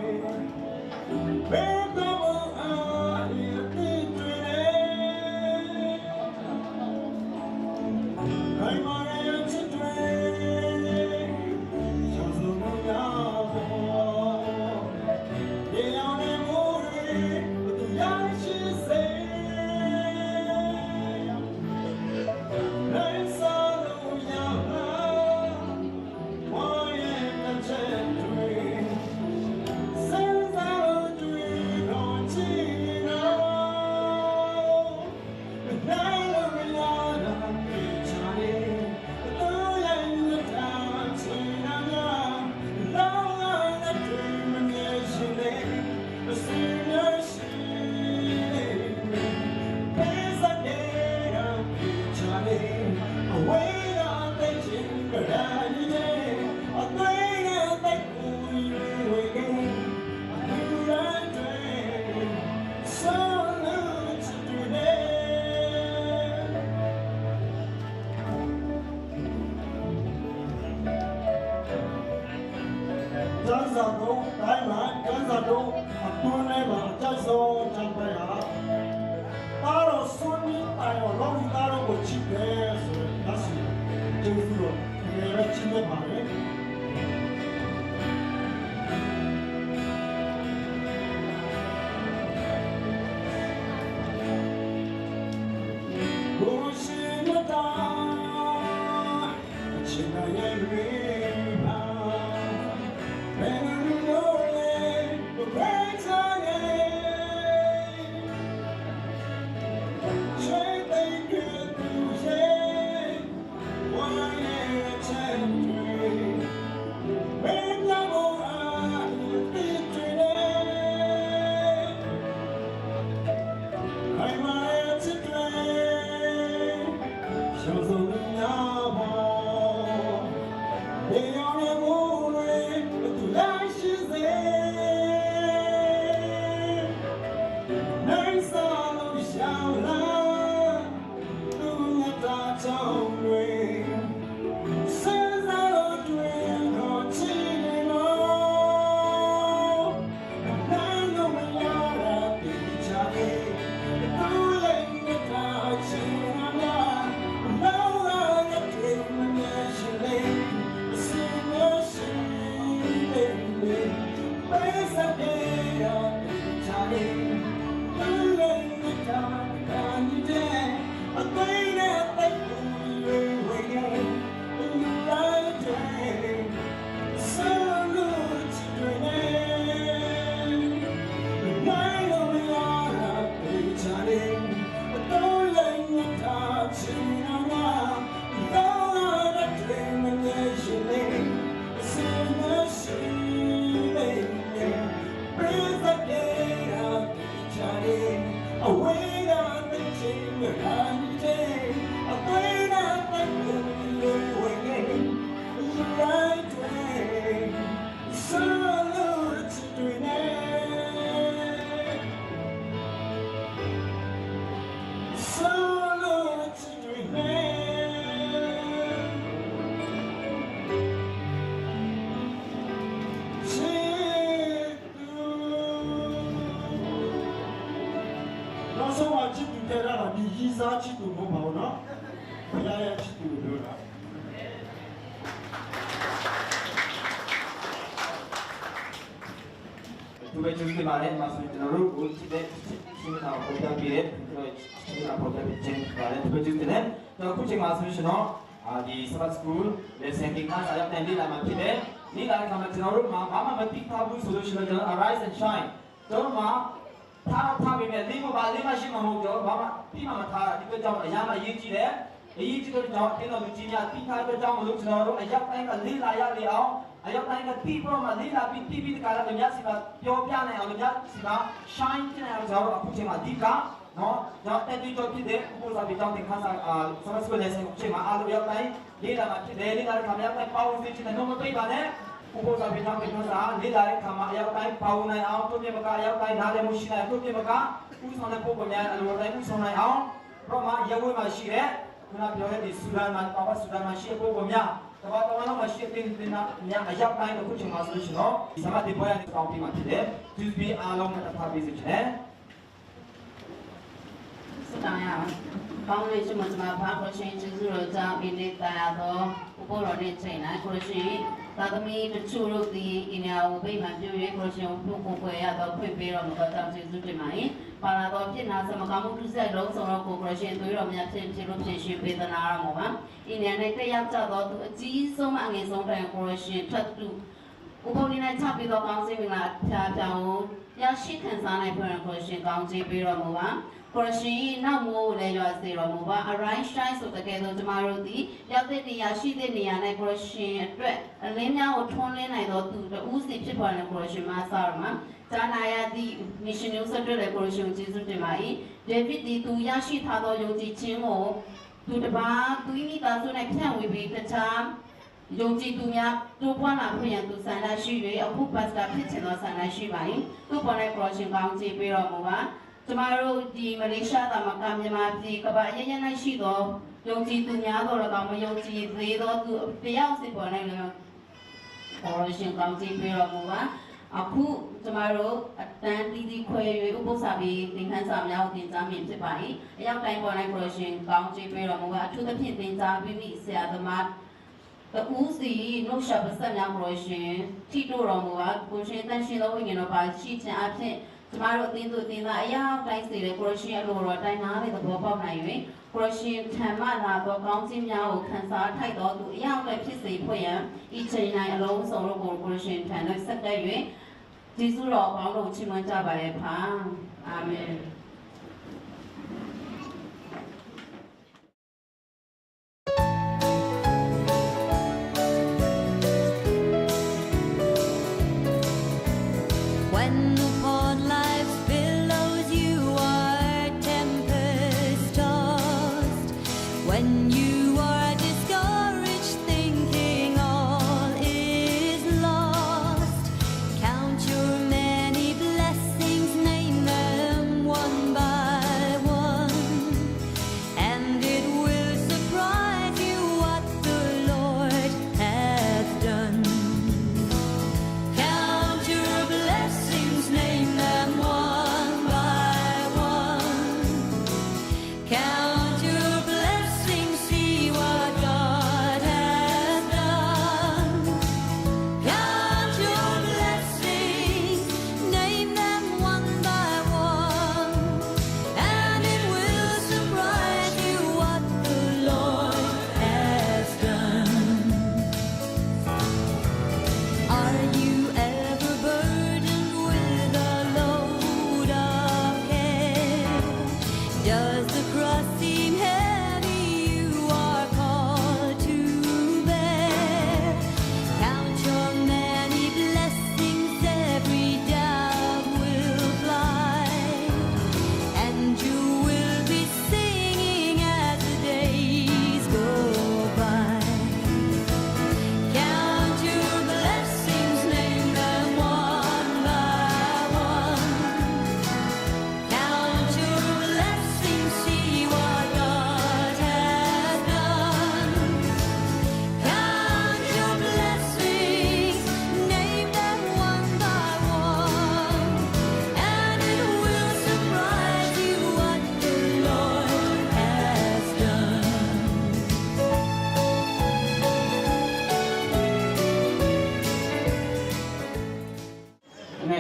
ကျမ်းစာသုံးအပိုင်းမှာ၊ ကျမ်းစာသုံးအတွင်းထဲမှာ အကြိုက်ဆုံးကျမ်းပိုင်းဟာ၊ သားတော် ဆုံးမသန်သော လောကီသားတို့ကို ချစ်တယ်ဆိုတဲ့ ဓာတ်ဆီ၊ ကျေးဇူးတော် တကယ်ပဲ ချီးမြှင့်ပါတယ်။ ကိုယ်တော်ရှင်မြတ်တာ အချိန်မှ ရ၍ပါ။ ဘယ်လိုလုပ်လဲ ပခွဲထားတယ်။ ချွေးသိပ်းကသူရဲ့ ဝါရဲ့အချက်တွေ ဝေးပြောင်းဖို့ အသည့်တွေနဲ့ နောက်ဆုံးမှာ ချစ်သူ ထဲထားတာ ဒီ ရည်းစား ချစ်သူ မဟုတ်ပါဘူးနော်။ ဘုရားရဲ့ ချစ်သူ ကို ပြောတာ။ အထူးပဲ ကျေးဇူးတင်ပါတယ်။ မဆိုရင် ကျွန်တော်တို့ကို ချစ်တဲ့ ချစ်ချစ်တာကို ဖော်ပြပေးတဲ့ ချစ်တာ ဖော်ပြပေးခြင်း ဖြစ်ပါတယ်။ အထူးပဲ ကျေးဇူးတင်တယ်။ ကျွန်တော် အခုချိန်မှာဆိုရင်တော့ အာ ဒီ Sabbath School lesson သင်ခန်းစာ ရောက်တိုင်း လေ့လာမှာ ဖြစ်တယ်။ လေ့လာတဲ့အခါမှာ ကျွန်တော်တို့မှာ ဘာမှမသိထားဘူးဆိုလို့ရှိရင် ကျွန်တော် Arise and Shine ကျွန်တော်တို့မှာ ထားတော့ထားပေမဲ့ လေးခုပါ လေးမှရှိမှာမဟုတ်တော့ ဘာမှသိမှမထားတာ ဒီအတွက်ကြောင့် အရမ်းအရေးကြီးတယ်။ အရေးကြီးတဲ့အတွက်ကြောင့် အသင်းတော်သူကြီးများ သိထားတဲ့အတွက်ကြောင့်မလို့ ကျွန်တော်တို့ အရောက်တိုင်းက လေ့လာရလေအောင်၊ အရောက်တိုင်းက သိပြီးတော့မှ လေ့လာပြီး သိပြီးတခါ သူများဆီမှာ ပြောပြနိုင်အောင်၊ သူများဆီမှာ shine ဖြစ်နိုင်အောင် ကျွန်တော်တို့ အခုချိန်မှာ အဓိက နော်၊ ကျွန်တော် တက်ပြီးတော့ဖြစ်တဲ့ ဥပုသ်စာ ဖြစ်ကြောင်း သင်ခန်းစာ အာ Sabbath School lesson ကို အချိန်မှာ အားလုံး အရောက်တိုင်း လေ့လာမှာ ဖြစ်တယ်။ လေ့လာတဲ့အခါမှာ အရောက်တိုင်း ပါဝင်စေချင်တယ်။ နှုတ်မပိတ်ပါနဲ့။ ဥပုသ်စာ ဖြစ်ကြောင်း သင်ခန်းစာ လေ့လာတဲ့အခါမှာ အရောက်တိုင်း ပါဝင်နိုင်အောင်၊ သို့မဟုတ်မက အရောက်တိုင်း နားလည်မှုရှိနိုင်အောင်၊ သို့မဟုတ်မက ဦးဆောင်တဲ့ပုဂ္ဂိုလ်များ အလိုအတိုင်း ဦးဆောင်နိုင်အောင်၊ ပြီးတော့မှ ရပ်ဝေးမှာရှိတဲ့ ခုနပြောတဲ့ ဒီ Sudan မှာ၊ တောင်ဘက် Sudan မှာရှိတဲ့ ပုဂ္ဂိုလ်များ၊ ကမ္ဘာတဝန်းလုံးမှာရှိတဲ့ သင်္ဃန်းများ အရောက်တိုင်း အခုချိန်မှာဆိုလို့ရှိရင်တော့ ဒီ Sabbath သင်ပွဲကနေ ဆောင်ပေးမှာ ဖြစ်တယ်။ သူတို့အားလုံးနဲ့ တစ်ခါ ပေးစေချင်တယ်။ ဆုတောင်းရအောင်။ ကောင်းကင်ရှင်ဘုရား၊ ကိုရရှင် ကျေးဇူးတော်ကြောင့် ဒီနေ့ သာယာသော ဥပုသ်တော်နေ့ အချိန်၌ ကိုရရှင် သားသမီးတချို့တို့သည် အိမ်ရာကို ဗိမာန်ပြု၍ ကိုရရှင်ကို ကိုးကွယ်ရသော ခွင့်ပေးတော်မူသောကြောင့် ကျေးဇူးတင်ပါ၏။ ပါလာသော အပြစ်နာသော မကောင်းမှု ဒုစရိုက် အလုံးစုံတို့ကို ကိုရရှင် သွေးတော်မြတ်ဖြင့် ဖြေလို့ ဖြေရှင်းပေး သနားတော်မူပါ။ အိမ်ရာ၌ တက်ရောက်ကြသော သူအကြီးဆုံးမှ အငယ်ဆုံးတိုင် ကိုရရှင် ထပ်တူ ဥပုသ်နေ့၌ ချပေးသော ကောင်းချီးမင်္ဂလာ အဖျားဖျားကို ရရှိခံစားနိုင်ဖို့ ကိုရရှင် ကောင်းချီးပေးတော်မူပါ။ ကိုရရှင်၏ နောက်မိုးကိုလည်း ရွာစေတော်မူပါ။ Arise, Shine ဆိုသကဲ့သို့ ကျမတို့သည် ရောက်သည့်နေရာ ရှိသည့်နေရာ၌ ကိုရရှင်အတွက် အလင်းများကို ထွန်းလင်းနိုင်သော သူတစ်ဦးစီ ဖြစ်ပေါ်ရန် ကိုရရှင် မဆာတော်မှာ ကြားနာရသည့် မစ်ရှင် မျိုးဆက်အတွက်လည်း ကိုရရှင်ကို ကျေးဇူးတင်ပါ၏။ ဒေးဗစ်သည် သူရရှိထားသော ယုံကြည်ခြင်းကို သူတစ်ပါး သူ၏မိသားစု၌ ဖြန့်ဝေပြီး တခြား ယုံကြည်သူများ တိုးပွားလာဖို့ရန် သူဆန္ဒရှိ၍ အခု ပါစတာ ဖြစ်ချင်သော ဆန္ဒရှိပါ၏။ သူ့ပေါ်၌ ကိုရရှင် ကောင်းချီးပေးတော်မူပါ။ ကျမတို့ ဒီမလေးရှားသာမက မြန်မာပြည် ကမ္ဘာအရပ်ရပ်၌ရှိသော ယုံကြည်သူများသော်လည်းကောင်း၊ မယုံကြည်သေးသောသူ တစ်ယောက်စီပေါ်၌လည်း ကိုရရှင် ကောင်းချီးပေးတော်မူပါ။ အခု ကျမတို့ အတန်းသီးသီးခွဲ၍ ဥပုသ်စာပေ သင်ခန်းစာများကို သင်ကြားမည်ဖြစ်ပါ၏။ အရောက်တိုင်းပေါ်၌ ကိုရရှင် ကောင်းချီးပေးတော်မူပါ။ အထူးသဖြင့် သင်ကြားပေးမည့် ဆရာသမား တဦးစီ နှုတ်ဆက်ပါးစပ်များ ကိုရရှင် ထိတွေ့တော်မူပါ။ ကိုရရှင် သန့်ရှင်းသောဝိညာဉ်တော် ပါရှိခြင်းအားဖြင့် ကျမတို့ အသင်းသူအသင်းသား အရောက်တိုင်းစေလည်း ကိုရရှင် အလိုတော်အတိုင်း နားလည်သဘောပေါက်နိုင်၍ ကိုရရှင်ထံမှလာသော ကောင်းချီးများကို ခံစားထိုက်သောသူ အရောက်တိုင်း ဖြစ်စေဖို့ရန် ဤချိန်၌အလုံးစုံတို့ကို ကိုရရှင်ထံသို့ ဆက်ကပ်၍ ကျေးဇူးတော်အပေါင်းတို့ကို ချီးမွမ်းကြပါရဲ့ဖခင်။ အာမင်။ When upon life's billows you are tempest tossed, when you are discouraged, thinking all is lost, count your many blessings, name them one by one. And it will surprise you what the Lord hath done. Count your blessings, name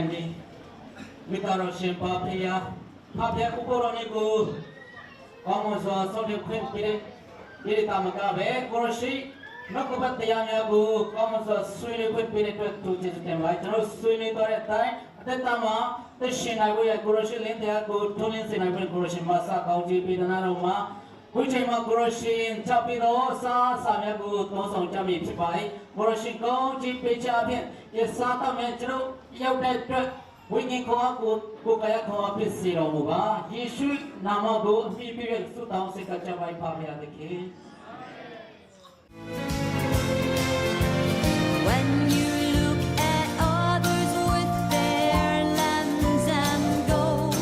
Ni, mi ta ro shin pa pia, pa pia ku ko ro ni ku, kong mo so so ni kwen pire, pire ta ma ka ve, ko ro shi, no ko pa te ya nya ku, kong mo so sui ni kwen pire tu tu chi chi te mai, ta ro sui ni to re tai, te ta ma, te shin ai ku ya ko ro shi len te ya ku, tu len shin ai ku ko ro shi ma sa kau chi pi ta na ro ma, ခုချိန်မှာ ကိုယ်တော်ရှင် ချပေးသော စားစရာများကို သုံးဆောင်ကြမည် ဖြစ်ပါ၏။ ကိုယ်တော်ရှင် ကောင်းချီးပေးခြင်းအားဖြင့် ယစားသောက်များ ကျွန်ုပ် ရုပ်တဲ့အတွက် ဝိညာဉ်ခွန်အား ကိုယ် ကိုယ်ကာယခွန်အားဖြင့် စေတော်မူပါ။ ယေရှုနာမကို အမှီပြု၍ ဆုတောင်းဆင့် ကောက်ချပါ၏၊ ဖခင်သခင်။ When you look at others with their lands and gold,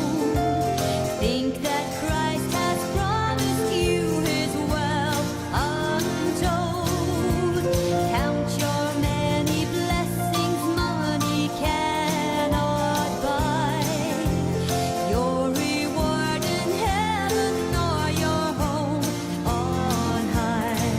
think that Christ has promised you his wealth untold. Count your many blessings money cannot buy. Your reward in heaven nor your home on high.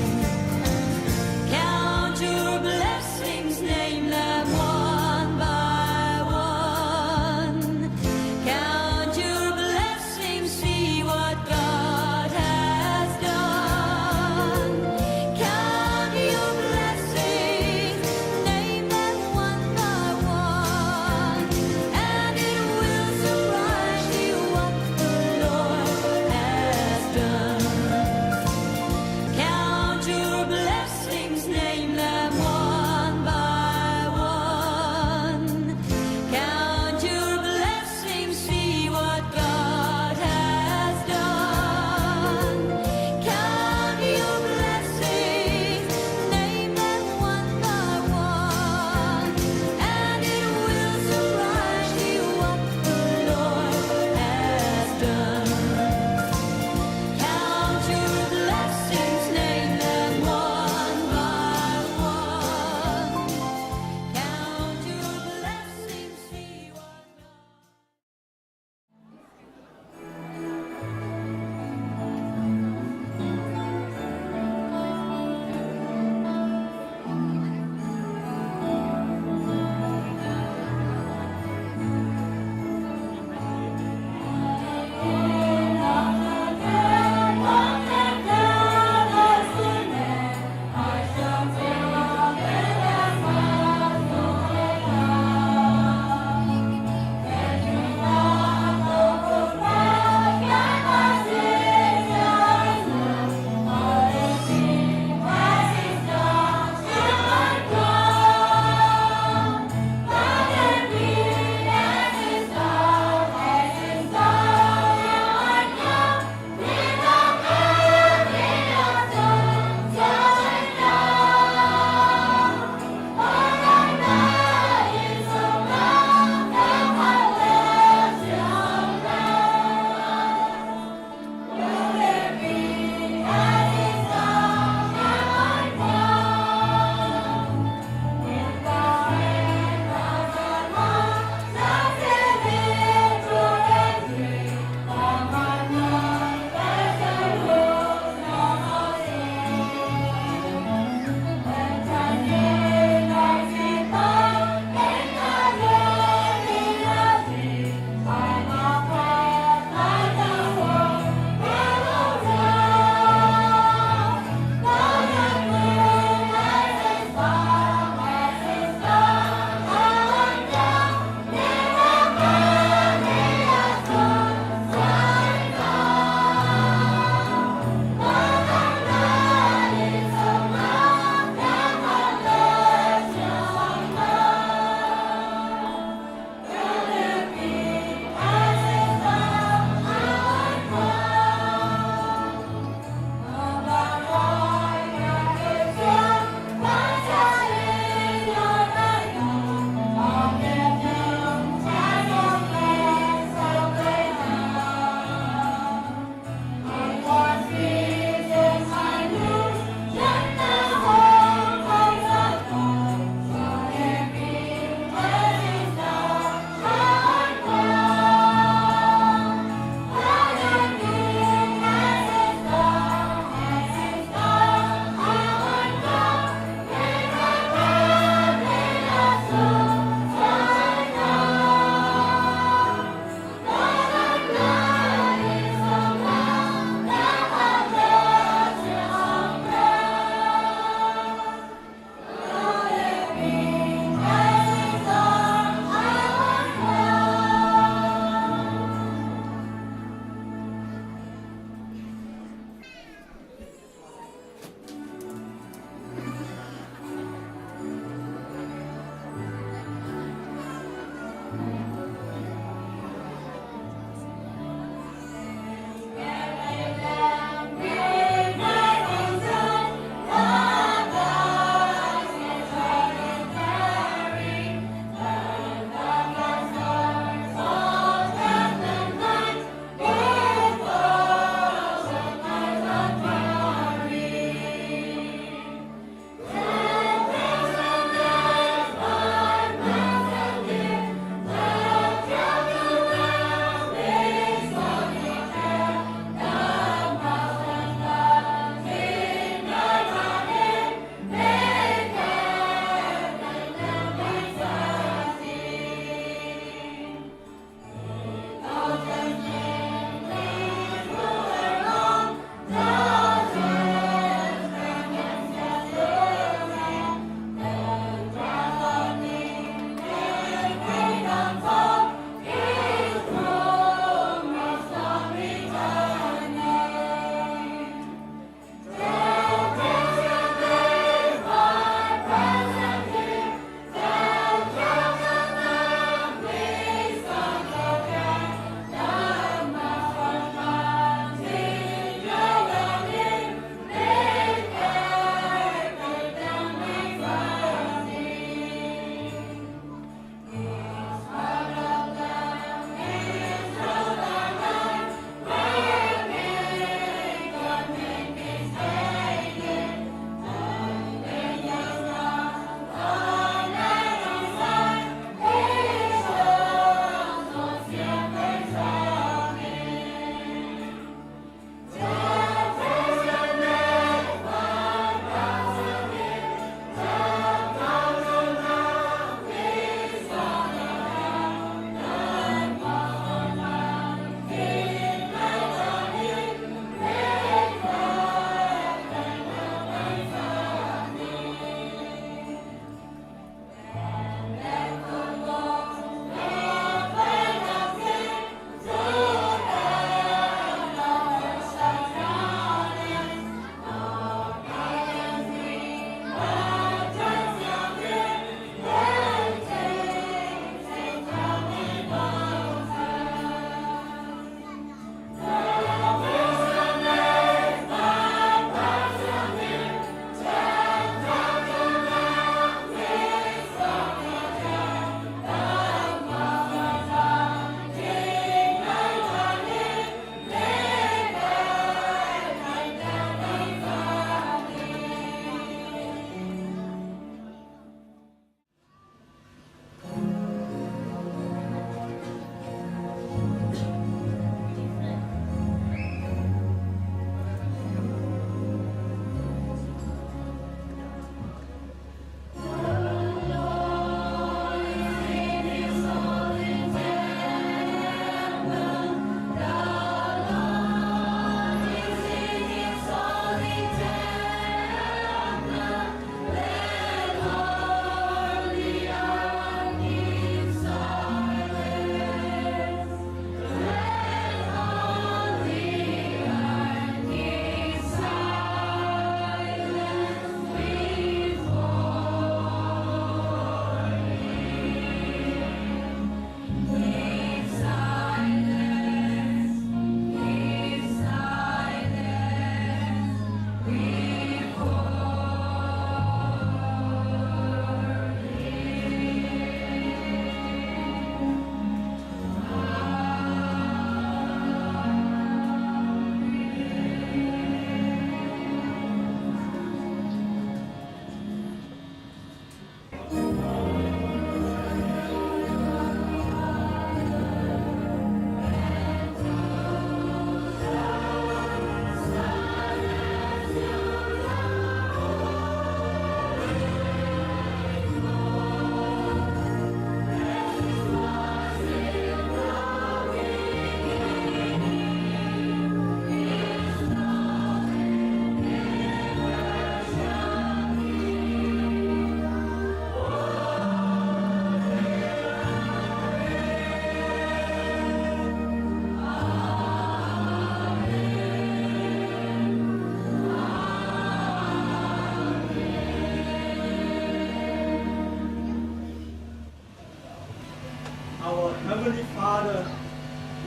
Our Heavenly Father,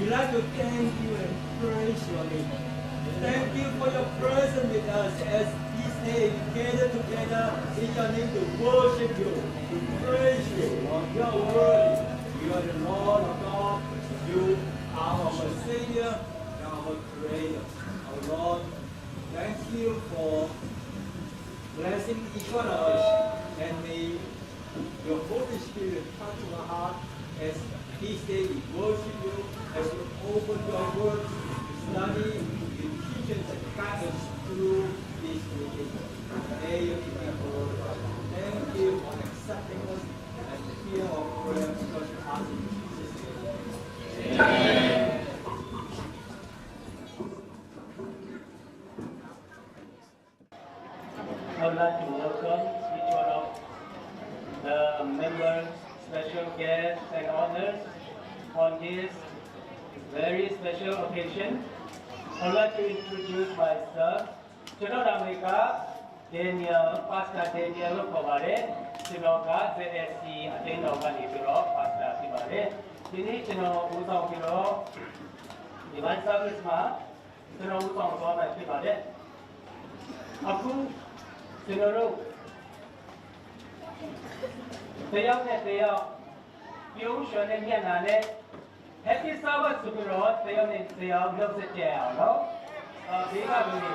we like to thank you and praise your name. Thank you for your presence with us as this day we gather together in your name to worship you, to praise you. You are worthy. You are the Lord of God. You are our Savior and our Creator. Our Lord, thank you for blessing each one of us, and may your Holy Spirit touch our heart as this day we worship you, as we open your word, we study, you teach us and guide us through this meeting. May you be glorified. Thank you for accepting us and hear our prayer because we ask in Jesus' name. Amen. I would like to welcome each one of the members, special guests, and others on this very special occasion. I would like to introduce myself. ကျွန်တော်နာမည်က Daniel, Pastor Daniel လို့ခေါ်ပါတယ်။ ကျွန်တော်က Z S C အသင်းတော်ကနေပြီးတော့ Pastor ဖြစ်ပါတယ်။ ဒီနေ့ကျွန်တော်ဦးဆောင်ပြီးတော့ Divine Service မှာ ကျွန်တော်ဦးဆောင်သွားမှာဖြစ်ပါတယ်။ အခုကျွန်တော်တို့တစ်ယောက်နဲ့တစ်ယောက် ပြုံးရွှင်တဲ့မျက်နှာနဲ့ Happy Sabbath ဆိုပြီးတော့ တစ်ယောက်နဲ့တစ်ယောက် နှုတ်ဆက်ကြရအောင်နော်။ အာ၊ ဒီကလူတွေ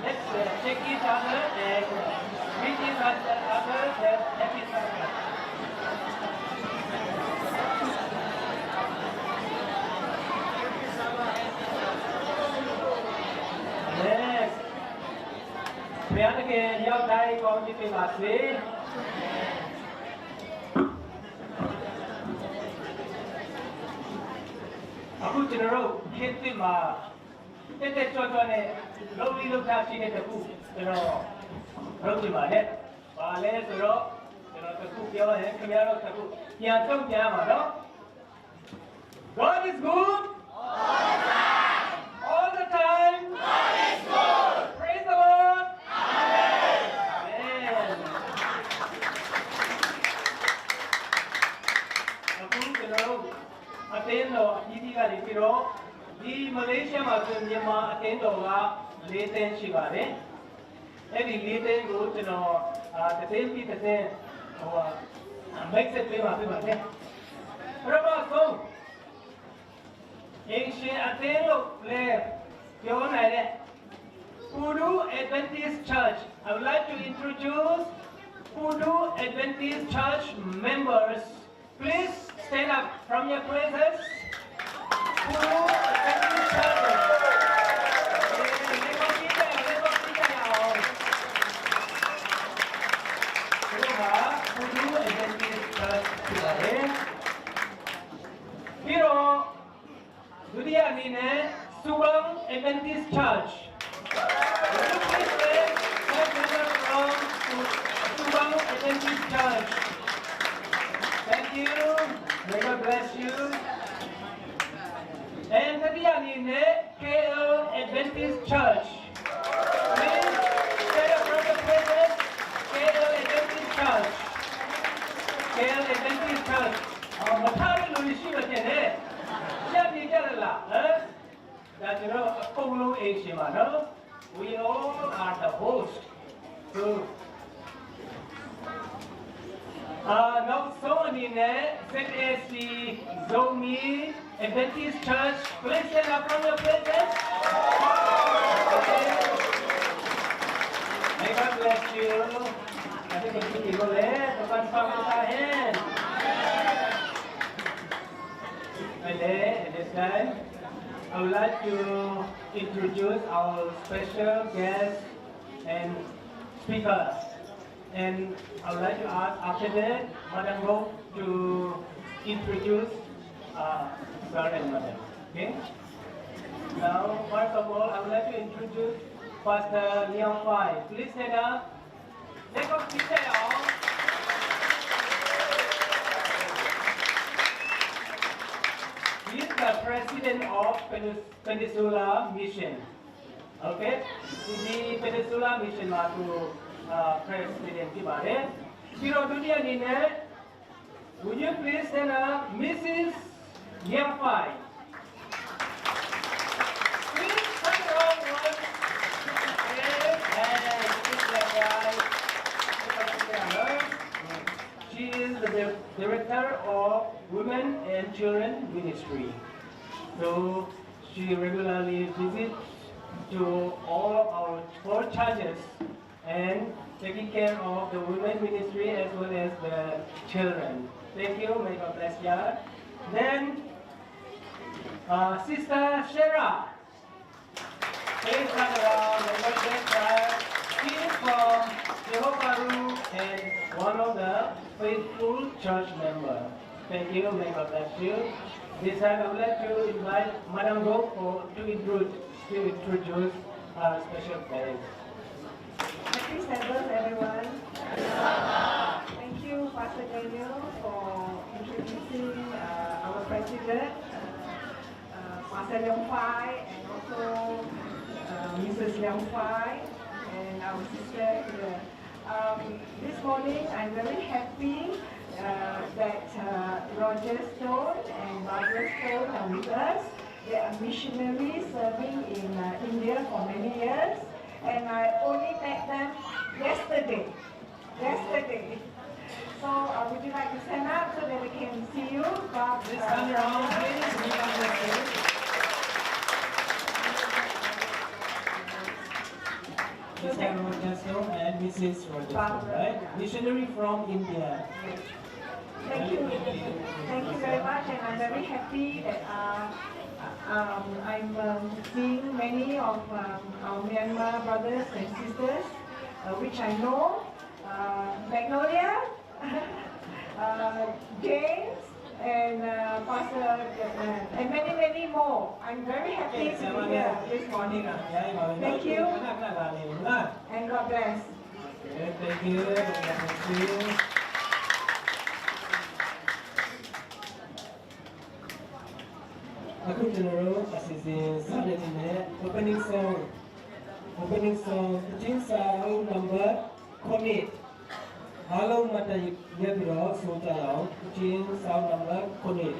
let's, uh, shake each other and greet each other and Happy Sabbath. Yes. ဘုရားသခင် ရောက်တိုင်းကောင်းကြီးပေးပါစေ။ အခုကျွန်တော်တို့ ခေတ်သစ်မှာ တက်တက်ကြွကြွနဲ့ လုပ်လေ့လုပ်ထရှိတဲ့တစ်ခု ကျွန်တော် လုပ်ချင်ပါတယ်။ ဘာလဲဆိုတော့ ကျွန်တော်တစ်ခုပြောရင် ခင်ဗျားတို့တစ်ခု ပြန်တုံ့ပြန်ရမှာနော်။ God is good. All the time. All the time. God is good. Praise the Lord. Amen. Amen. အခုကျွန်တော်တို့ အသင်းတော်အသီးသီးကနေပြီးတော့ ဒီမလေးရှားမှာဆို မြန်မာအသင်းတော်က လေးသင်းရှိပါတယ်။ အဲ့ဒီလေးသင်းကို ကျွန်တော် အာ၊ တစ်သင်းပြီးတစ်သင်း ဟိုဟာ မိတ်ဆက်ပေးမှာဖြစ်ပါတယ်။ ပထမဆုံး အိမ်ရှင်အသင်းလို့လည်း ပြောနိုင်တဲ့ Pudu Adventist Church. I would like to introduce Pudu Adventist Church members. Please stand up from your places. Pudu Adventist Church. လက်ခုပ်တီးကြရအောင်၊ လက်ခုပ်တီးကြရအောင်။ သူတို့က Pudu Adventist Church ဖြစ်ပါတယ်။ ပြီးတော့ ဒုတိယအနေနဲ့ Subang Adventist Church. Would you please raise five members from Subang Adventist Church? Thank you. May God bless you. And တတိယအနေနဲ့ K L Adventist Church. Please stand up from the presence. K L Adventist Church. K L Adventist Church. အော်၊ မထတဲ့လူတွေရှိမှထင်တယ်။ ရပ်နေကြတယ်လား။ ဟမ်။ ဒါကျွန်တော်အကုန်လုံးအိမ်ရှင်ပါနော်။ We all are the host. So, အာ၊ နောက်ဆုံးအနေနဲ့ Z S C Zomi Adventist Church, please stand up from your places. May God bless you. အဲ့ဒီကလူတွေလည်း ပပန်းပါမသားဟဲ။ And then, at this time, I would like to introduce our special guest and speaker. And I would like to ask after that, Madam Gok to introduce, uh, sir and madam. Okay? Now, first of all, I would like to introduce Pastor Liang Fai. Please stand up. Let us prepare. He is the president of Penis-, Peninsula Mission. Okay? ဒီ Peninsula Mission မှာ သူ အာ၊ president ဖြစ်ပါတယ်။ ပြီးတော့ ဒုတိယအနေနဲ့ Would you please stand up, Missus Liang Fai? Please come around once. Yes, yes, Missus Liang Fai. She is the di-, director of Women and Children Ministry. So she regularly visits to all our four churches and taking care of the women ministry as well as the children. Thank you. May God bless you. Then, uh, Sister Sarah. Please come around. May God bless her. She is from Johor Bahru and one of the faithful church member. Thank you. May God bless you. This time I would like to invite Madam Rope for, to introduce, to introduce our special guest. Happy Sabbath, everyone. Thank you, Pastor Daniel, for introducing, uh, our president, uh, uh, Pastor Liang Fai, and also, uh, Missus Liang Fai, and our sister here. Um, this morning, I'm very happy, uh, that, uh, Roger Stone and Barbara Stone are with us. They are missionaries serving in, uh, India for many years, and I only met them yesterday. Yesterday. So, uh, would you like to stand up so that we can see you? Please come around, please. We are with you. Mister Rochester and Missus Rochester, right? Missionary from India. Thank you. Thank you very much, and I'm very happy that, uh, um, I'm, um, seeing many of, um, our Myanmar brothers and sisters, uh, which I know, uh, Magnolia, uh, James, and, uh, Pastor, uh, and many, many more. I'm very happy to be here this morning. Thank you, and God bless. Okay, thank you. God bless you. Aku general asisi sa de tine opening song. Opening song, Kuching Sao number ခုနစ်. အားလုံးမတ်တရပ်ပြီးတော့ဆိုကြအောင်. Kuching Sao number ခုနစ်.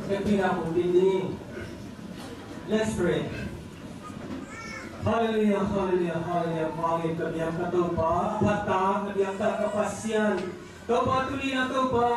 Hepina kong din ni. Let's pray. Hallelujah, hallelujah, hallelujah. Mangin ka biang ka Topa, pata ka biang ka ka Pasian. Topa, tuni na Topa,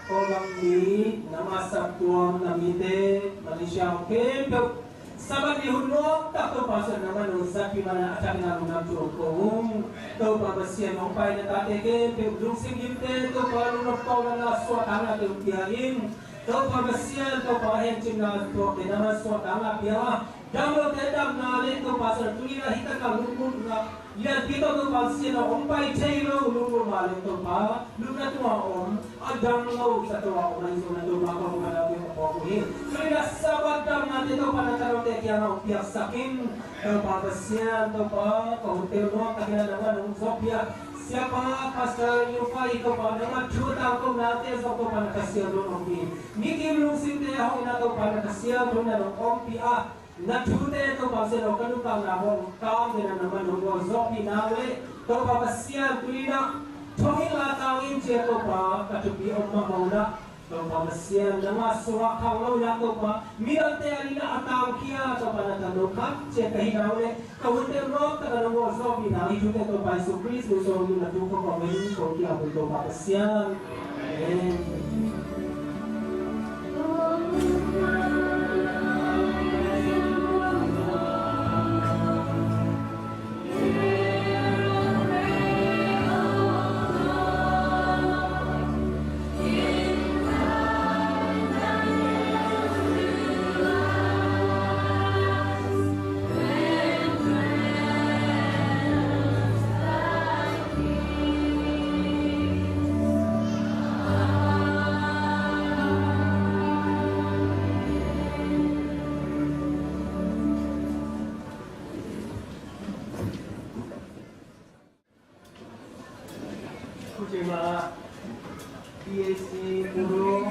Kawlgam mi, nangmah saptuam na mite, Malaysia khempeuh Sabbath ni hun nuam tak Topa Pasian, nangmah nong zatpih manin a thakin a lungdam thu ong ko ung. Topa Pasian, hong pai na tate khempeuh lungsim gimte Topa, lungnop paulna, suahtakna te ong pia in. Topa Pasian, Topa henchinna tuakte nangmah suahtakna pia a, damlote damna le Topa Pasian, tuni na hih taka lungmuanna lianpi tawh Topa Pasian, a hong pai thei lo lungmuan mah le Topa, lungna tungah om, a dang lo sa tungah om, ahi zongin Topa, ka hong pai a pia ka pawk uh hi. Tuni na Sabbath damnate Topa na tanote kiangah hong piaksak in. Topa Pasian, Topa, ka hunte nuam takin a nangmah nong zawhpih a, Siapa Pastor Yufai Topa, nangmah thu tangkonate zong Topa na Kha Siangtho hong pia in. Mi kim lungsimte a hong in a Topa na Kha Siangtho na nong ompih a, na thute Topa Pasian aw, ka nuntakna hong kamte na nangmah nong gualzawhpih nang le Topa Pasian, tuni na thong in la tang in ci a Topa, ka thupi om mahmah uh na. Topa Pasian, nangmah sungah khang lo in a Topa, midangte adingin a tangkhia Topa na tanu khat ci a ka hi nang le ka hunte nuam takin nong gualzawhpih nang, hih thute Topa Jesu Khrist min suang in na thu ka kong in kong kiang uh Topa Pasian. Amen. Kuchima P A C Kuru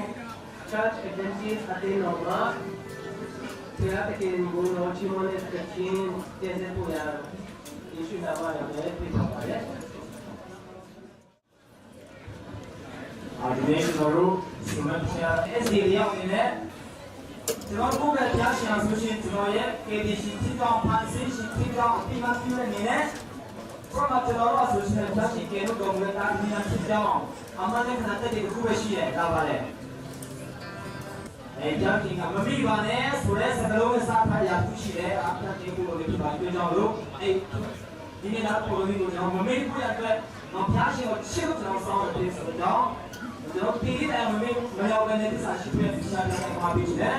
Church Adventist Atenoma Tia Takin Bung Lo Chimone Takin Tese Puya Yesu Nama Yame Pipapare. Adventist Guru Simon Tia Esi Liao Ine. ကျွန်တော်တို့ဘုရားဆရာဆိုရှင်ကျွန်တော်ရဲ့ K B C ထီထောင်ဖန်ဆင်းရှင်ထီထောင်အပြီးမှပြုတဲ့အနေနဲ့ ပရမတ်ကျွန်တော်တို့အဆိုရှင်နဲ့ ဖျားရှင်ကဲလို့ တော်မူတဲ့ တာသမီများဖြစ်ကြောင်း အမှန်တကယ် ခန္ဓာသက်သေတစ်ခုပဲရှိတယ်။ ဒါပါလေ။ အဲ ဖျားရှင်က မမိပါနဲ့ဆိုတဲ့ စကားလုံးနဲ့ စထားရာ တစ်ခုရှိတယ်။ ဒါ ဖျားရှင်ကိုယ်တော်လည်း ဖြစ်ပါတယ်။ အတွက်ကြောင့်မလို့ အဲ ဒီနေ့ ဒါကိုယ်တော်ကို ကျွန်တော် မမေ့ဖို့ရန်အတွက် ဘုရားရှင်ကို ချစ်လို့ ကျွန်တော် ဆောင်ရွက်ပေးဆိုတော့ ကျွန်တော် ဒီနေ့ တိုင်း မမေ့ မလျော့ပဲနဲ့ သစ္စာရှိဖို့ ရန် သစ္စာပြန် မှာ ပေးခြင်းနဲ့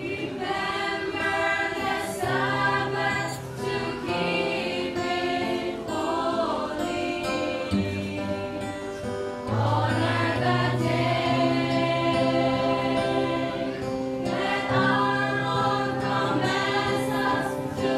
Remember the Sabbath to keep it holy. Honor the day that our Lord commands us to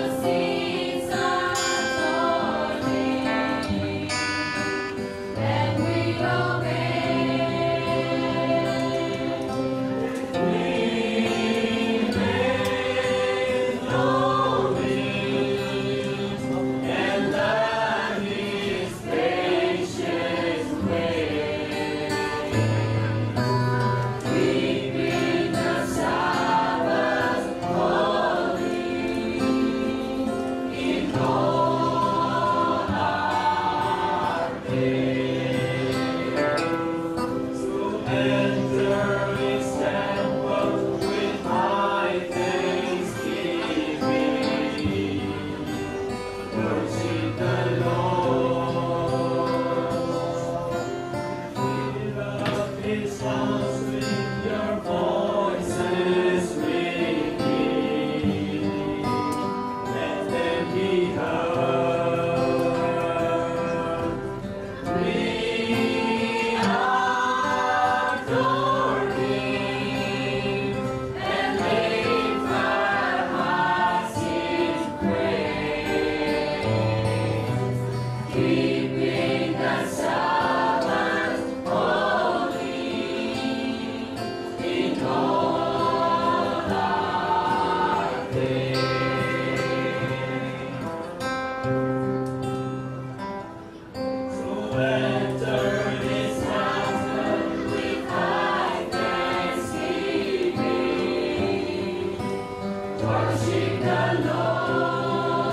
Worship the Lord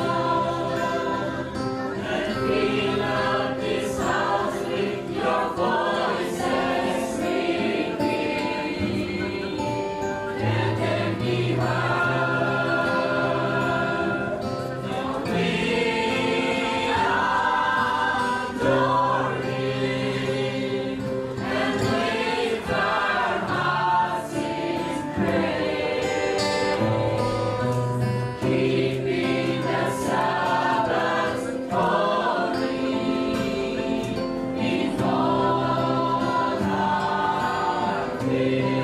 and fill up this house with your voices, singing. Let them be heard, for we adore you. And lift our hearts in praise, keeping the Sabbath holy in all our ways.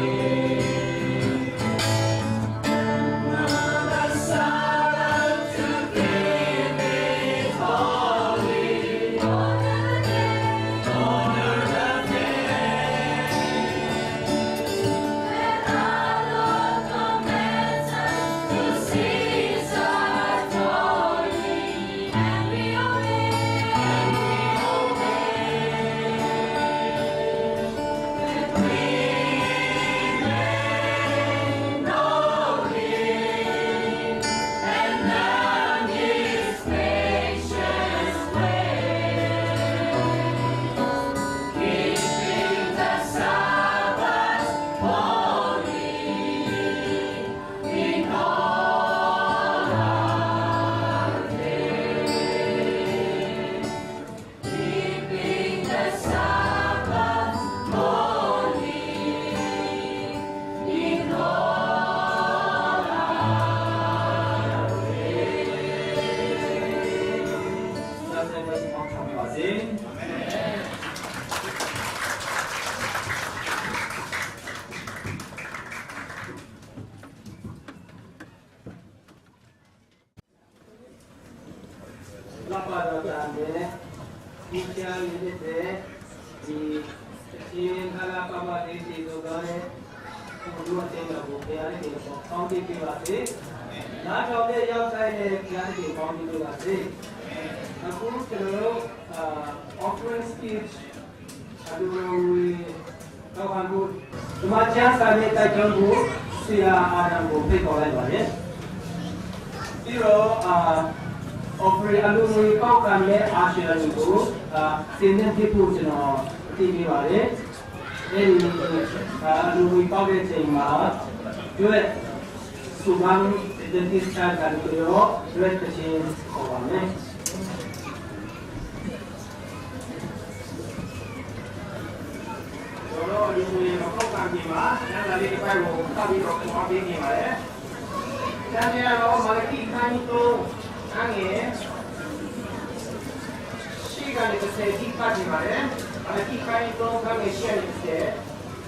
Keeping the Sabbath holy in all our ways. Amen. လပ္ပတာတန်တဲ့ ဒီချာလေးတဲ့ ဒီသီချင်း ဟါလပမလေး ဒီလိုကောင်းတဲ့ ဘုရားသခင်တော်ကို ဘုရားသခင် ကောင်းချီးပေးပါစေ။ နားထောင်တဲ့ ရောက်တိုင်းလည်း ဘုရားသခင် ကောင်းချီးပေးပါစေ။ အခု ကျွန်တော်တို့ အာ offering speech အလူငွေ ကောက်ခံဖို့ ဓမ္မကျမ်းစာနဲ့ တိုက်တွန်းဖို့ ဆရာအာဒမ်ကို ဖိတ်ခေါ်လိုက်ပါတယ်။ ပြီးတော့ အာ offering အလူငွေ ကောက်ခံတဲ့ အာရှရာတွေကို အာ တင်သွင်းပေးဖို့ ကျွန်တော် အသိပေးပါတယ်။ အဲဒီ အာ အလူငွေ ကောက်တဲ့အချိန်မှာ duet ဆိုပါမယ်။ တင်သွင်းချတာကိုရော duet သီချင်း ခေါ်ပါမယ်။ ကျွန်တော်တို့ အလူငွေ မကောက်ခံခင်မှာ ကျမ်းစာလေးတစ်ပိုဒ်ကို ဖတ်ပြီးတော့ ခွင့်ပြုပေးနေပါတယ်။ ကျမ်းစာကတော့ မလခီ အခန်းကြီး သုံး အခန်းငယ် ရှစ်ကနေ တစ်ဆယ်အထိ ဖတ်နေပါတယ်။ မလခီ အခန်းကြီး သုံး အခန်းငယ် ရှစ်ကနေ တစ်ဆယ်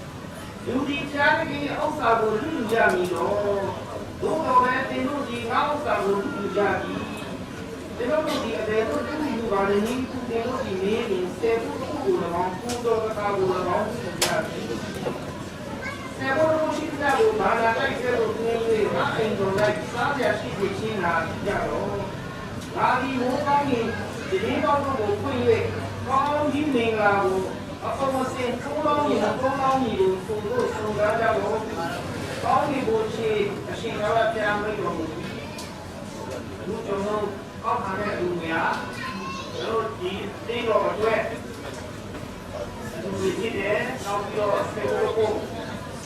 ။ လူသည် ဘုရားသခင်၏ ဥစ္စာကို လုယူကြမည်လော။ သို့သော်လည်း သင်တို့သည် ငါ့ဥစ္စာကို လုယူကြပြီ။ ကျွန်ုပ်တို့သည် အဘယ်သို့ လုယူပါသနည်းဟု သင်တို့သည် မေးလျှင်၊ ဆယ်ဘိတဘိကိုလည်းကောင်း၊ ကိုယ်တော်တကာကိုလည်းကောင်း လုယူကြပြီ။ ဆယ်ဘိတဘိရှိသမျှကို ဘဏ္ဍာတိုက်ထဲသို့ သွင်း၍ ငါ့အိမ်တော်၌ စားစရာရှိစေခြင်းငှာ ယူကြလော့။ ငါသည် မိုဃ်းကောင်းကင် ပြတင်းပေါက်တို့ကို ဖွင့်၍ ကောင်းကြီးမင်္ဂလာကို အစုန်အစင် သိုးလောင်းမည် သိုးလောင်းမည်ကို ထိုသို့ စုံစမ်းကြလော့။ ကောင်းကင်ဗိုလ်ခြေ အရှင်ထာဝရဘုရား မိန့်တော်မူ၏။ အခု ကျွန်တော်တို့ ကောက်ခံတဲ့ အလူငွေဟာ ကျွန်တော်တို့ ဒီသင်းတော်အတွက် အလူငွေဖြစ်တယ်။ နောက်ပြီးတော့ ဆယ်ဘိတဘိ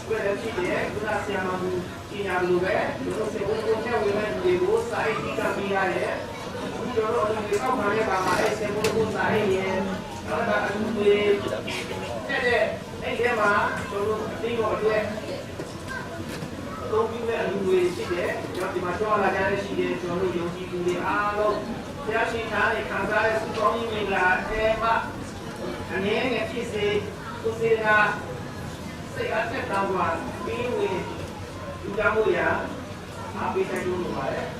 အတွက်လည်း ဖြစ်တယ်။ ခုန ဆရာမမူ ကြေညာသလိုပဲ ကျွန်တော်တို့ ဆယ်ဘိတဘိ ထည့်ဝင်မဲ့သူတွေကို စာအိတ် ပေးကမ်းပေးရတယ်။ အခု ကျွန်တော်တို့ အလူငွေ ကောက်ခံတဲ့အခါမှာ အဲဒီ ဆယ်ဘိတဘိ စာအိတ်ရယ်၊ နောက်တစ်ခါ အလူငွေ ထည့်တဲ့ အိတ်ထဲမှာ ကျွန်တော်တို့ အသင်းတော်အတွက် အသုံးပြုမဲ့ အလူငွေတွေ ဖြစ်တယ်။ ကျွန်တော် ဒီမှာ ကြွလာကြတဲ့ ရှိတဲ့ ကျွန်တော်တို့ ယုံကြည်သူတွေ အားလုံး ဘုရားရှင်ထံကနေ ခံစားတဲ့ ဆုတောင်းခြင်း မင်္ဂလာအထဲမှ အနည်းငယ်ဖြစ်စေ၊ ကိုယ်စေတနာ စိတ်အားထက်သန်စွာ ပေးဝေ လှူဒါန်းဖို့ရာ အားပေး တိုက်တွန်းလိုပါတယ်။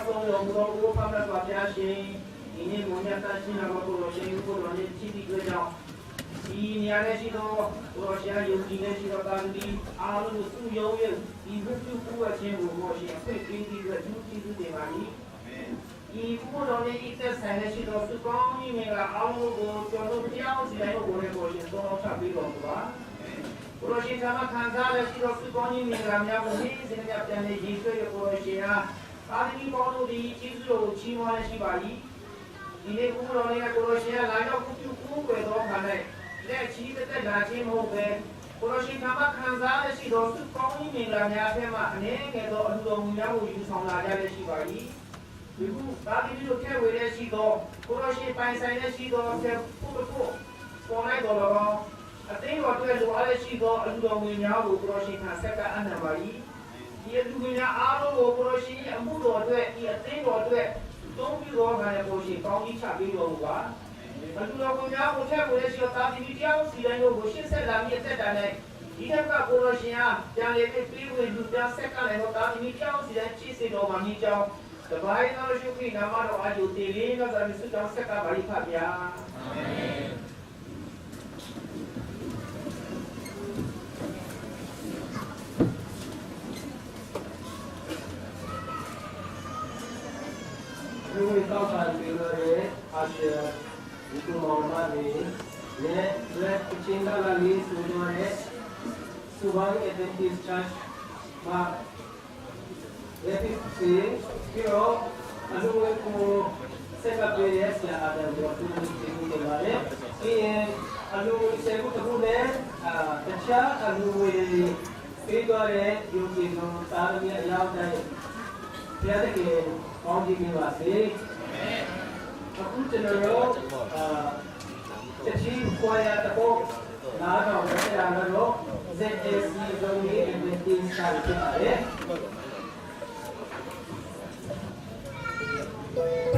ဆုံးတော်မူသော အိုးဖမ်းတတ်စွာဘုရားရှင်၊ ဒီနေ့မွန်မြတ်တန်ရှင်းလာသော ကိုယ်တော်ရှင် ဦးကိုယ်တော်နှင့် ချစ်သည့်အတွက်ကြောင့်၊ ဒီနေရာ၌ရှိသော ကိုယ်တော်ရှင်အားယုံကြည်လျက်ရှိသော သားသမီးအားလုံးကို စုရုံး၍၊ ဒီဝတ်ပြုကိုးကွယ်ခြင်းကို ကိုယ်တော်ရှင် အခွင့်ပေးသည့်အတွက် ကျေးဇူးတင်ပါ၏။ ဒီဦးကိုယ်တော်နှင့် အသက်ဆိုင်လျက်ရှိသော ဆုကောင်းကြီးမင်္ဂလာအားလုံးကို ကျွန်တော်တို့ ဘုရားအောင်စီတိုင်းတို့ကိုလည်း ကိုယ်တော်ရှင် သုံးလောင်းချပေးတော်မူပါ။ ကိုယ်တော်ရှင် ထံမှခံစားရရှိသော ဆုကောင်းကြီးမင်္ဂလာများကို နေ့စဉ်နဲ့ ပြန်လည်ရေတွက်၍ ကိုယ်တော်ရှင်အား သားသမီးပေါင်းတို့သည် ကျေးဇူးတော်ကို ချီးမွမ်းလျက်ရှိပါ၏။ ဒီနေ့ ဦးကိုယ်တော်နှင့် ကိုယ်တော်ရှင်အား လာရောက် ဝတ်ပြုကိုးကွယ်သောအခါ၌ လက်ချီးသက်သက်လာခြင်းမဟုတ်ဘဲ၊ ကိုယ်တော်ရှင် ထံမှခံစားရရှိသော ဆုကောင်းကြီးမင်္ဂလာများအထဲမှ အနည်းငယ်သော အလှူတော်မူများကို ယူဆောင်လာကြလျက်ရှိပါ၏။ ယခုသားသမီးတို့ ထည့်ဝင်လျက်ရှိသော ကိုယ်တော်ရှင်ပိုင်ဆိုင်လျက်ရှိသော ဆယ်ခုနှစ်ခု ပေါ်၌သော်လည်းကောင်း၊ အသင်းတော်အတွက် လိုအပ်လျက်ရှိသော အလှူတော်ငွေများကို ကိုယ်တော်ရှင်ထံ ဆက်ကပ်အပ်နှံပါ၏။ ဒီအလှူငွေများအားလုံးကို ကိုယ်တော်ရှင်၏အမှုတော်အတွက်၊ ဒီအသင်းတော်အတွက် အသုံးပြုသောအခါ ကိုယ်တော်ရှင် ကောင်းကြီးချပေးတော်မူပါ။ အလှူတော်ငွေများကို ထည့်ဝင်လျက်ရှိသော သားသမီးတယောက်စီတိုင်းတို့ကို ရှေ့ဆက်လာမည့် အသက်တာ၌ ဒီထက်မက ကိုယ်တော်ရှင်အား ပြန်လည်ပေးဝေလှူဒါန်း ဆက်ကပ်နိုင်သော သားသမီးတယောက်စီတိုင်း ဖြစ်စေတော်မူမည်အကြောင်း တပါးသော ယေရှုခရစ်နာမတော် အာရုံတည်လေး ကစားပြီး ဆုတောင်းဆက်ကပ်ပါ၏ခင်ဗျာ။ လူ့ဝင်ကောက်ခံပြီးတော့လည်း အရှင် ဒီကုမောင်မလေးနဲ့ Black Pichinda Lali ဆိုတော့လည်း Subang Adventist Church မှာ လက်ဖြစ်စီပြီးတော့ အလူငွေကို ဆက်ကပ်ပေးတဲ့ ဆရာအာဒမ်ကို အထူးကျေးဇူးတင်ပါတယ်။ ပြီးရင် အလူငွေဆယ်ခုတစ်ခုနဲ့ အာ တခြားအလူငွေတွေ ပေးသွားတဲ့ ယုံကြည်သူသားသမီးအယောက်တိုင်း ဘုရားသခင် ကောင်းကြီးပေးပါစေ။ အခုကျွန်တော်တို့ အာ တချီးခွဲရတပုတ် နားထောင်ရတာကတော့ Z A C အလုံးကြီး အမည်တင်စားဖြစ်ပါတယ်။